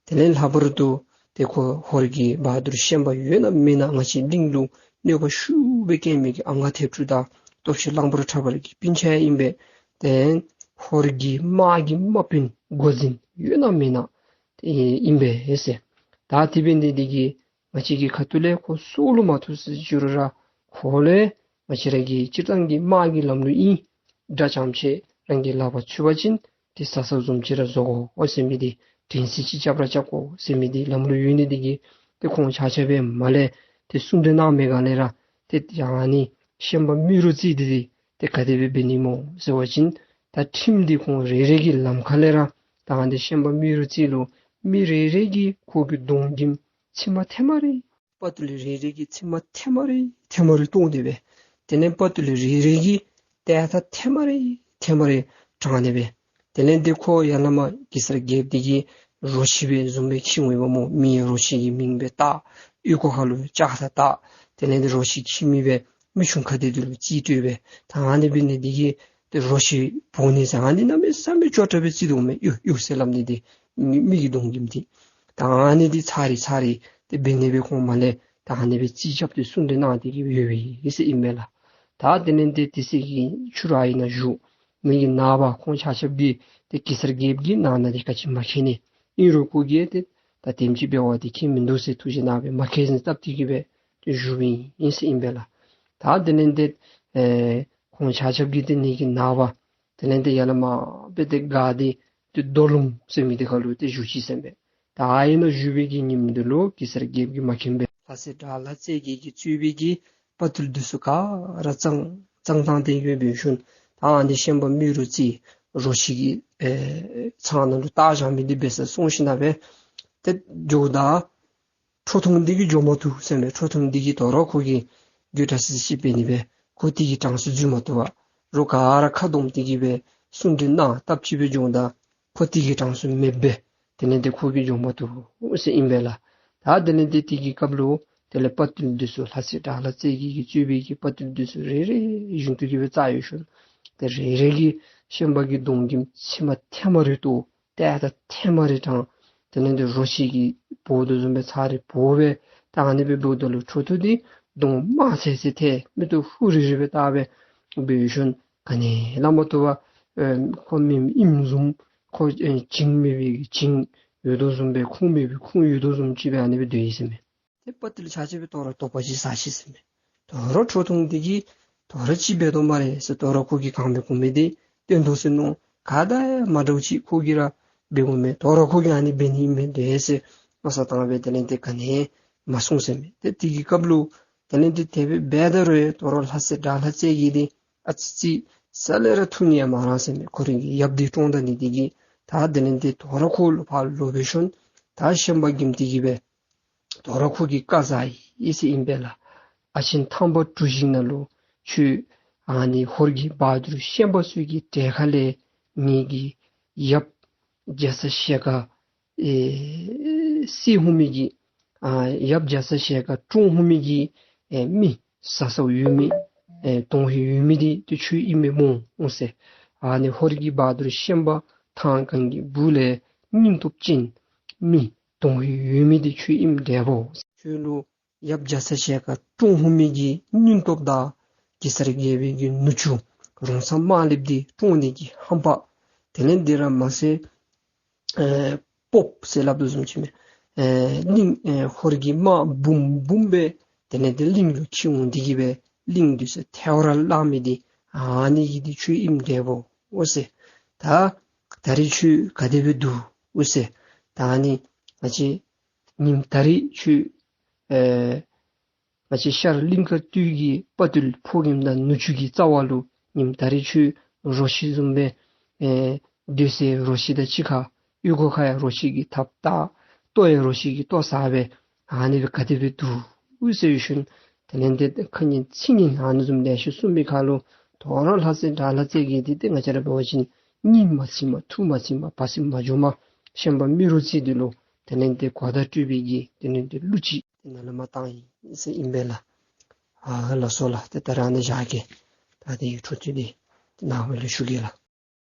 དེ་ལས་ལྷག་པར་དུ་ཏེ་ཁོ་ཧོར་གྱི་བ་དུར་ཤན་པ་ཡོད་ན་མེད་ན་ང་བཅས་གླིང་ལུ་གནོད་པ་ཤུགས་སྦེ་བཀལ་མི་གི་ཨ་ང་ཐེབས་དྲུག་དང་སྟོབས་ཆེན་གླང་པོ་ཁྲ་བོ་གི་སྤུན་ཆ་ཨིན་པས། ཏེ་ཧོར་གྱི་དམག་གི་དམག་དཔོན་འགོ་འཛིན་ཡོད་ན་མེད་ན་ཏེ་ཨིན་པས་ཟེར། ད་དེ་འབད་ནི་འདི་གིས་ང་བཅས་ཀྱི་ཁ་ཐུག་ལས་ཁོ་སྲོག་ལུ་མ་ཐུག་ཟེར་ཅི་རུང་ར་ཁོ་ལས་ང་བཅས་ར་གི་སྤྱིར་བཏང་གི་དམག་གི་ལམ་ལུགས་ཨིན། དགྲ་རྐྱངམ་ཅིག་རང་གི་ལག་པར་ཚུད་པ་ཅིན་ཏེ་བཟའ་ཚང་བཟུམ་ཅིག་ར་བཟོ་དགོ་ཟེར་མི་འདི། དྲན་ཤེས་ཅིག་རྐྱབ་ར་རྐྱབ་དགོ་ཟེར་མི་འདི་ལམ་ལུགས་ཡོད་ནི་འདི་གིས་ཏེ་ཁོང་ཆ་ཁྱབ་སྦེ་མར་ལས་ཏེ་གསུང་གྲོས་གནང་མི་ག་ལས་ར་ཏེ་ཡང་ཨ་ནི་ཤན་པ་རྨེ་རུ་རྩེ་འདི་འདི་ཏེ་ག་དེ་སྦེ་འབད་ནི་སྨོ་ཟེར་བ་ཅིན་ད་ཁྲིམས་འདི་ཁོང་རེ་རེ་གི་ལམ་ཁ་ལས་ར་ད་ཨ་ནི་ཤན་པ་རྨེ་རུ་རྩེ་ལུ་མི་རེ་རེ་གིས་ཁོ་གི་གདོང་གི་མཆིལ་མ་ཐེངས་མ་རེ། དཔའ་བརྟུལ་རེ་རེ་གི་མཆིལ་མ་ཐེངས་མ་རེ་ཐེངས་མ་རེ་གཏོར་ནི་སྦེ། དེ་ལས་དཔའ་བརྟུལ་རེ་རེ་གི་ཏེ་ད་ཐེངས་མ་རེ་ཐེངས་མ་རེ་དྲངས་ནི་སྦེ། དེ་ལས་ཏེ་ཁོ་ཡར་ལས་མར་གེ་སར་རྒྱལཔོ་འདི་གི་རོ་ཁྱི་སྦེ་བཟུམ་སྦེ་ཁྱིད་འོང་པས་སྨོ། མི་རོ་ཁྱི་གི་མིང་སྦེ་བཏགས། ཨོལ་ལྐོག་ཁ་ལུ་ལྕགས་ཐག་བཏགས། དེ་ལས་ཏེ་རོ་ཁྱི་ཁྱིད་མི་སྦེ་མི་ཆུང་ཁ་བདེ་འདི་ལུ་རྩིས་སྤྲོད་སྦེ། ད་ཨ་ནི་འབད་ནི་འདི་གིས་ཏེ་རོ་ཁྱི་འབོ་ནི་ཟེར་ཨ་ནི་གནམ་མེད་ས་མེད་ཅོག་འཐདཔ་སྦེ་རྩིས་འདུག་མས། ཡུ་ཡུ་ཟེར་སླབ་ནི་འདི་མི་མི་གི་གདོང་གི་མཆིལ། ད་ཨ་ནི་འདི་ཚར་རེ་ཚར་རེ་ཏེ་འབད་ནི་སྦེ་ཁོང་མར་ལས་ད་ཨ་ནི་སྦེ་རྩིས་རྐྱབ་སྟེ་གསུང་གྲོས་གནང་སྟེ་གི་ཡོད་པས་ཟེར་ཨིན་མས་ལགས། ད་དེ་ལས་ཏེ་དེ་ཚེ་གི་ཕྱི་རུ་ཨ་ནི་ནང་བཞུགས་མི་གི་ནངས་པ་ཁོང་ཆ་ཁྱབ་ཀྱིས་ཏེ་གེ་སར་རྒྱལཔོ་གིས་ནང་ན་འདི་ག་ཅི་མ་མཁྱེན་ནི། ཨིན་རུང་ཁོ་གིས་ཏེ་ད་དེམ་ཅིག་འབད་བ་འདི་མཁྱེན་མིན་འདུག་ཟེར་ཐུགས་རྗེ་གནང་སྦེ་མ་མཁྱེན་ཟེར་སྟབས་ཏེ་གི་སྦེ་ཏེ་བཞུགསཔ་ཨིན་ཟེར་ཨིན་པས་ལགས། ད་དེ་ལས་ཏེ་ཨེ་ཁོང་ཆ་ཁྱབ་ཀྱིས་ཏེ་ཨ་ནི་གི་ནངས་པ་དེ་ལས་ཏེ་ཡར་ལས་མར་སྦེ་ཏེ་སྒར་འདི་ཏེ་རྡོ་ལུང་ཟེར་མི་འདི་ཁ་ལུ་ཏེ་བཞུགས་ཅི་ཟེར་མས། ད་ཨ་ནི་ནང་བཞུགས་པའི་གི་ཉིནམ་འདི་ལུ་གེ་སར་རྒྱལཔོ་གིས་མ་མཁྱེན་པས། ལྷ་སྲས་དགྲ་ལྷ་རྩེ་རྒྱལ་གྱིས་གཙོས་པའི་གི་དཔའ་བརྟུལ་འདི་ཚུ་ག་ར་བཙོང་བཙོང་བཏང་སྟེ་ཡོད་པའི་ཤུལ་ད་ཨ་ནི་ཤན་པ་རྨེ་རུ་རྩེ་རོ་ཁྱི་གི་ཨེ་ཚང་ནང་ལུ་བཏགས་བཞག་མི་འདི་འབད་སར་སོང་ཞིནམ་ལས་ཏེ་འགྱོཝ་ད་ཁྲོ་ཐུང་འདི་གིས་འགྱོ་མ་བཏུབ་ཟེར་མས། ཁྲོ་ཐུང་འདི་གིས་དོ་རུང་ཁོ་གིས་རྒྱུ་དྲག་སི་སི་འབད་ནི་སྦེ་ཁོ་འདི་གི་གྲངས་སུ་འཛུལ་མ་བཏུབ་པར་རོགས་ག་ར་ཁ་བསྡོམས་ཏེ་གི་སྦེ་གསུང་གྲོས་གནང་སྟབས་ཅིག་སྦེ་འགྱོཝ་ད་ཁོ་འདི་གི་གྲངས་སུ་མེདཔ་སྦེ་དེ་ལས་ཏེ་ཁོ་གིས་འགྱོ་མ་བཏུབ་ཟེར་ཨིན་པས་ལགས། ད་དེ་ལས་ཏེ་དེ་གི་སྐབས་ལུ་དེ་ལས་དཔའ་བརྟུལ་འདི་ཚུ་ལྷ་སྲས་དགྲ་ལྷ་རྩེ་རྒྱལ་གྱིས་གཙོས་པའི་གི་དཔའ་བརྟུལ་འདི་ཚུ་རེ་རེ་བཞིན་དུ་གི་སྦེ་བཙལ་ཡོད་ཤུལ་ཏེ་རེ་རེ་གིས་ཤན་པ་གི་གདོང་གི་མཆིལ་མ་ཐེངས་མ་རེ་གཏོར། ཏེ་ད་ཐེངས་མ་རེ་དྲངས། དེ་ལས་ཏེ་རོ་ཁྱི་གིས་འབོ་དོ་བཟུམ་སྦེ་ཚར་རེ་འབོ་སྦེ་ད་ཨ་ནི་སྦེ་འབོཝ་ད་ལུ་ཁྲོ་ཐུང་འདི་གདོང་དམར་ཚེར་ཚེར་ཏེ་མིག་ཏོ་ཧུ་རི་རི་སྦེ་བལྟ་སྦེ་འབད་ཡོད་ཤུལ་ག་ནི་སླབ་མ་བཏུབ་པར་ཨེ་ཁོ་མེདཔ་ཨིནམ་བཟུམ་ཁོ་ཨེ་བྱིངས་མེད་པའི་བྱིངས་ཡོད་དོ་བཟུམ་སྦེ་ཁོང་མེད་པའི་ཁོང་ཡོད་དོ་བཟུམ་ཅིག་སྦེ་ཨ་ནི་སྦེ་སྡོད་ཡི་ཟེར་མས། ཏེ་དཔའ་བརྟུལ་ཆ་ཁྱབ་སྦེ་དོ་རུང་དོགས་པ་ཅིག་ཟ་ཅི་ཟེར་མས། དོ་རུང་ཁྲོ་ཐུང་འདི་གིས་དོ་རུང་ཅིག་འབད་དོ་སྨ་རེ་ཟེར། དོ་རུང་ཁོ་གིས་གང་འབད་དགོ་མི་འདི་སྟོན་དོ་ཟེར་མནོ། ག་དང་ཡང་མ་འདྲཝ་ཅིག་ཁོ་གིས་ར་འབད་དགོ་མས། དོ་རུང་ཁོ་གིས་ཨ་ནི་འབད་ནི་མེན་ཏེ་ཟེར་མནོ་བསམ་བཏང་སྦེ་དེ་ལས་ཏེ་ག་ནི་མ་གསུངས་ཟེར་མས། ཏེ་དེ་གི་སྐབས་ལུ་དེ་ལས་ཏེ་དེ་སྦེ་འབད་ད་རུང་དོ་རུང་ལྷ་སྲས་དགྲ་ལྷ་རྩེ་རྒྱལ་འདི་ཨ་ཙི་ཅིག་རྩ་ལས་ར་ཐུགས་མཉེས་མ་རངས་ཟེར་མས། ཁོ་རའི་གི་ཡབ་འདི་བཀྲོངས་ད་ནི་འདི་གིས། ད་དེ་ལས་ཏེ་དོ་རུང་ཁོ་ལུ་ཕར་ལོག་པའི་ཤུལ་ད་ཤན་པ་གིས་དེ་གི་སྦེ་དོ་རུང་ཁོ་གི་བཀའ་བཟའ་ཡི་ཟེར་ཨིན་པས་ལགས། ཨ་ཆེན་ཐང་པ་གྲུ་བཞི་ནང་ལུ་ཁྱོད་ཨ་ནི་ཧོར་གྱི་བ་དུར་ཤན་པ་ཚུ་གི་གྲལ་ཁ་ལས་ངེ་གི་ཡབ་རྒྱ་ཚ་ཞལ་དཀར་ཨེ་བསད་འོང་མི་གི་ཨ་ཡབ་རྒྱ་ཚ་ཞལ་དཀར་བཀྲོངས་འོང་མི་གི་ཨེ་མི་ཟ་ཟཝ་ཡོད་མི་ཨེ་དོན་ཧིང་ཡོད་མི་འདི་ཏེ་ཁྱོད་ཨིན་མས་སྨོ་འོང་ཟེར། ཨ་ནི་ཧོར་གྱི་བ་དུར་ཤན་པ་ཐང་གང་གི་སྦུག་ལས་སྙིང་སྟོབས་ཅན་མི་དོན་ཧིང་ཡོད་མི་འདི་ཁྱོད་ཨིནམ་འདྲ་བོ། ཁྱོད་ལུ་ཡབ་རྒྱ་ཚ་ཞལ་དཀར་བཀྲོངས་འོང་མི་གི་སྙིང་སྟོབས་དང་གེ་སར་རྒྱལ་པོའི་གི་ནུ་གཅུང་རོང་ཚ་དམར་ལེབ་འདི་བཀྲོངས་ནི་གི་ཧམ་པ། དེ་ལས་འདི་ར་མ་ཚད་ཨེ་སྤོབས་ཟེར་སླབ་དོ་བཟུམ་ཅིག་མས། ཨེ་གླིང་ཨེ་ཧོར་གྱི་དམག་འབུམ་འབུམ་སྦེ་དེ་ལས་འདི་གླིང་ལུ་འཁྱིད་འོང་འདི་གིས་སྦེ་གླིང་འདི་ཚུ་ཐལ་བར་བརླག་མི་འདི་ཨ་ནི་གི་འདི་ཁྱོད་ཨིནམ་འདྲ་བོ་འོང་ཟེར། ད་ད་རིས་ཁྱོད་ག་དེ་སྦེ་འདུག་འོང་ཟེར། ད་ཨ་ནི་ང་བཅས་ཉིནམ་ད་རིས་ཁྱོད་ཨེ་ང་བཅས་ཤར་གླིང་དཀར་སྟོད་ཀྱི་དཔའ་བརྟུལ་ཕོ་རྒནམ་དང་ནུ་གཅུང་གི་རྩ་བ་ལུ་ཉིནམ་ད་རིས་ཁྱོད་རོ་ཁྱི་བཟུམ་སྦེ་ཨེ་སྡོད་ས་རོ་ཁྱི་དང་གཅིག་ཁར་ཨོལ་ལྐོག་ཁར་ཡང་རོ་ཁྱི་གི་ཐགཔ་བཏགས། ལྟོ་ཡང་རོ་ཁྱི་གི་ལྟོ་ཟ་སྦེ་ཨ་ནི་སྦེ་ག་དེ་སྦེ་འདུག་འོང་ཟེར་ཞུ་ནི། དེ་ལས་འདི་ཁ་ངན་ཚིག་ངན་ཨ་ནི་བཟུམ་ལེ་ཤ་གསུངས་པའི་ཁར་ལུ་དོ་རུང་ལྷ་སྲས་དགྲ་ལྷ་རྩེ་རྒྱལ་འདི་ཏེ་ང་བཅས་ར་འབད་བ་ཅིན་སྙིང་མ་ཚིམ་པར་ཐུགས་མ་ཚིམ་པར་བ་ཚིམ་མ་འཇོམས་པར་ཤན་པ་རྨེ་རུ་རྩེ་འདི་ལུ་དེ་ལས་འདི་གོ་བརྡ་སྤྲོད་པའི་གི་དེ་ལས་འདི་གླུ་ཅིག་ཏེ་ནཱ་ལས་མར་བཏང་ཡི་ཟེར་ཨིན་པས་ལགས། ཨ་ལགས་སོ་ལགས། ཏེ་ད་རེས་ཨ་ནི་བཞག་གེ། ད་ཏེ་འཕྲོ་མཐུད་འདི་ཏེ་ནངས་པ་ལུ་ཞུ་གེ་ལགས།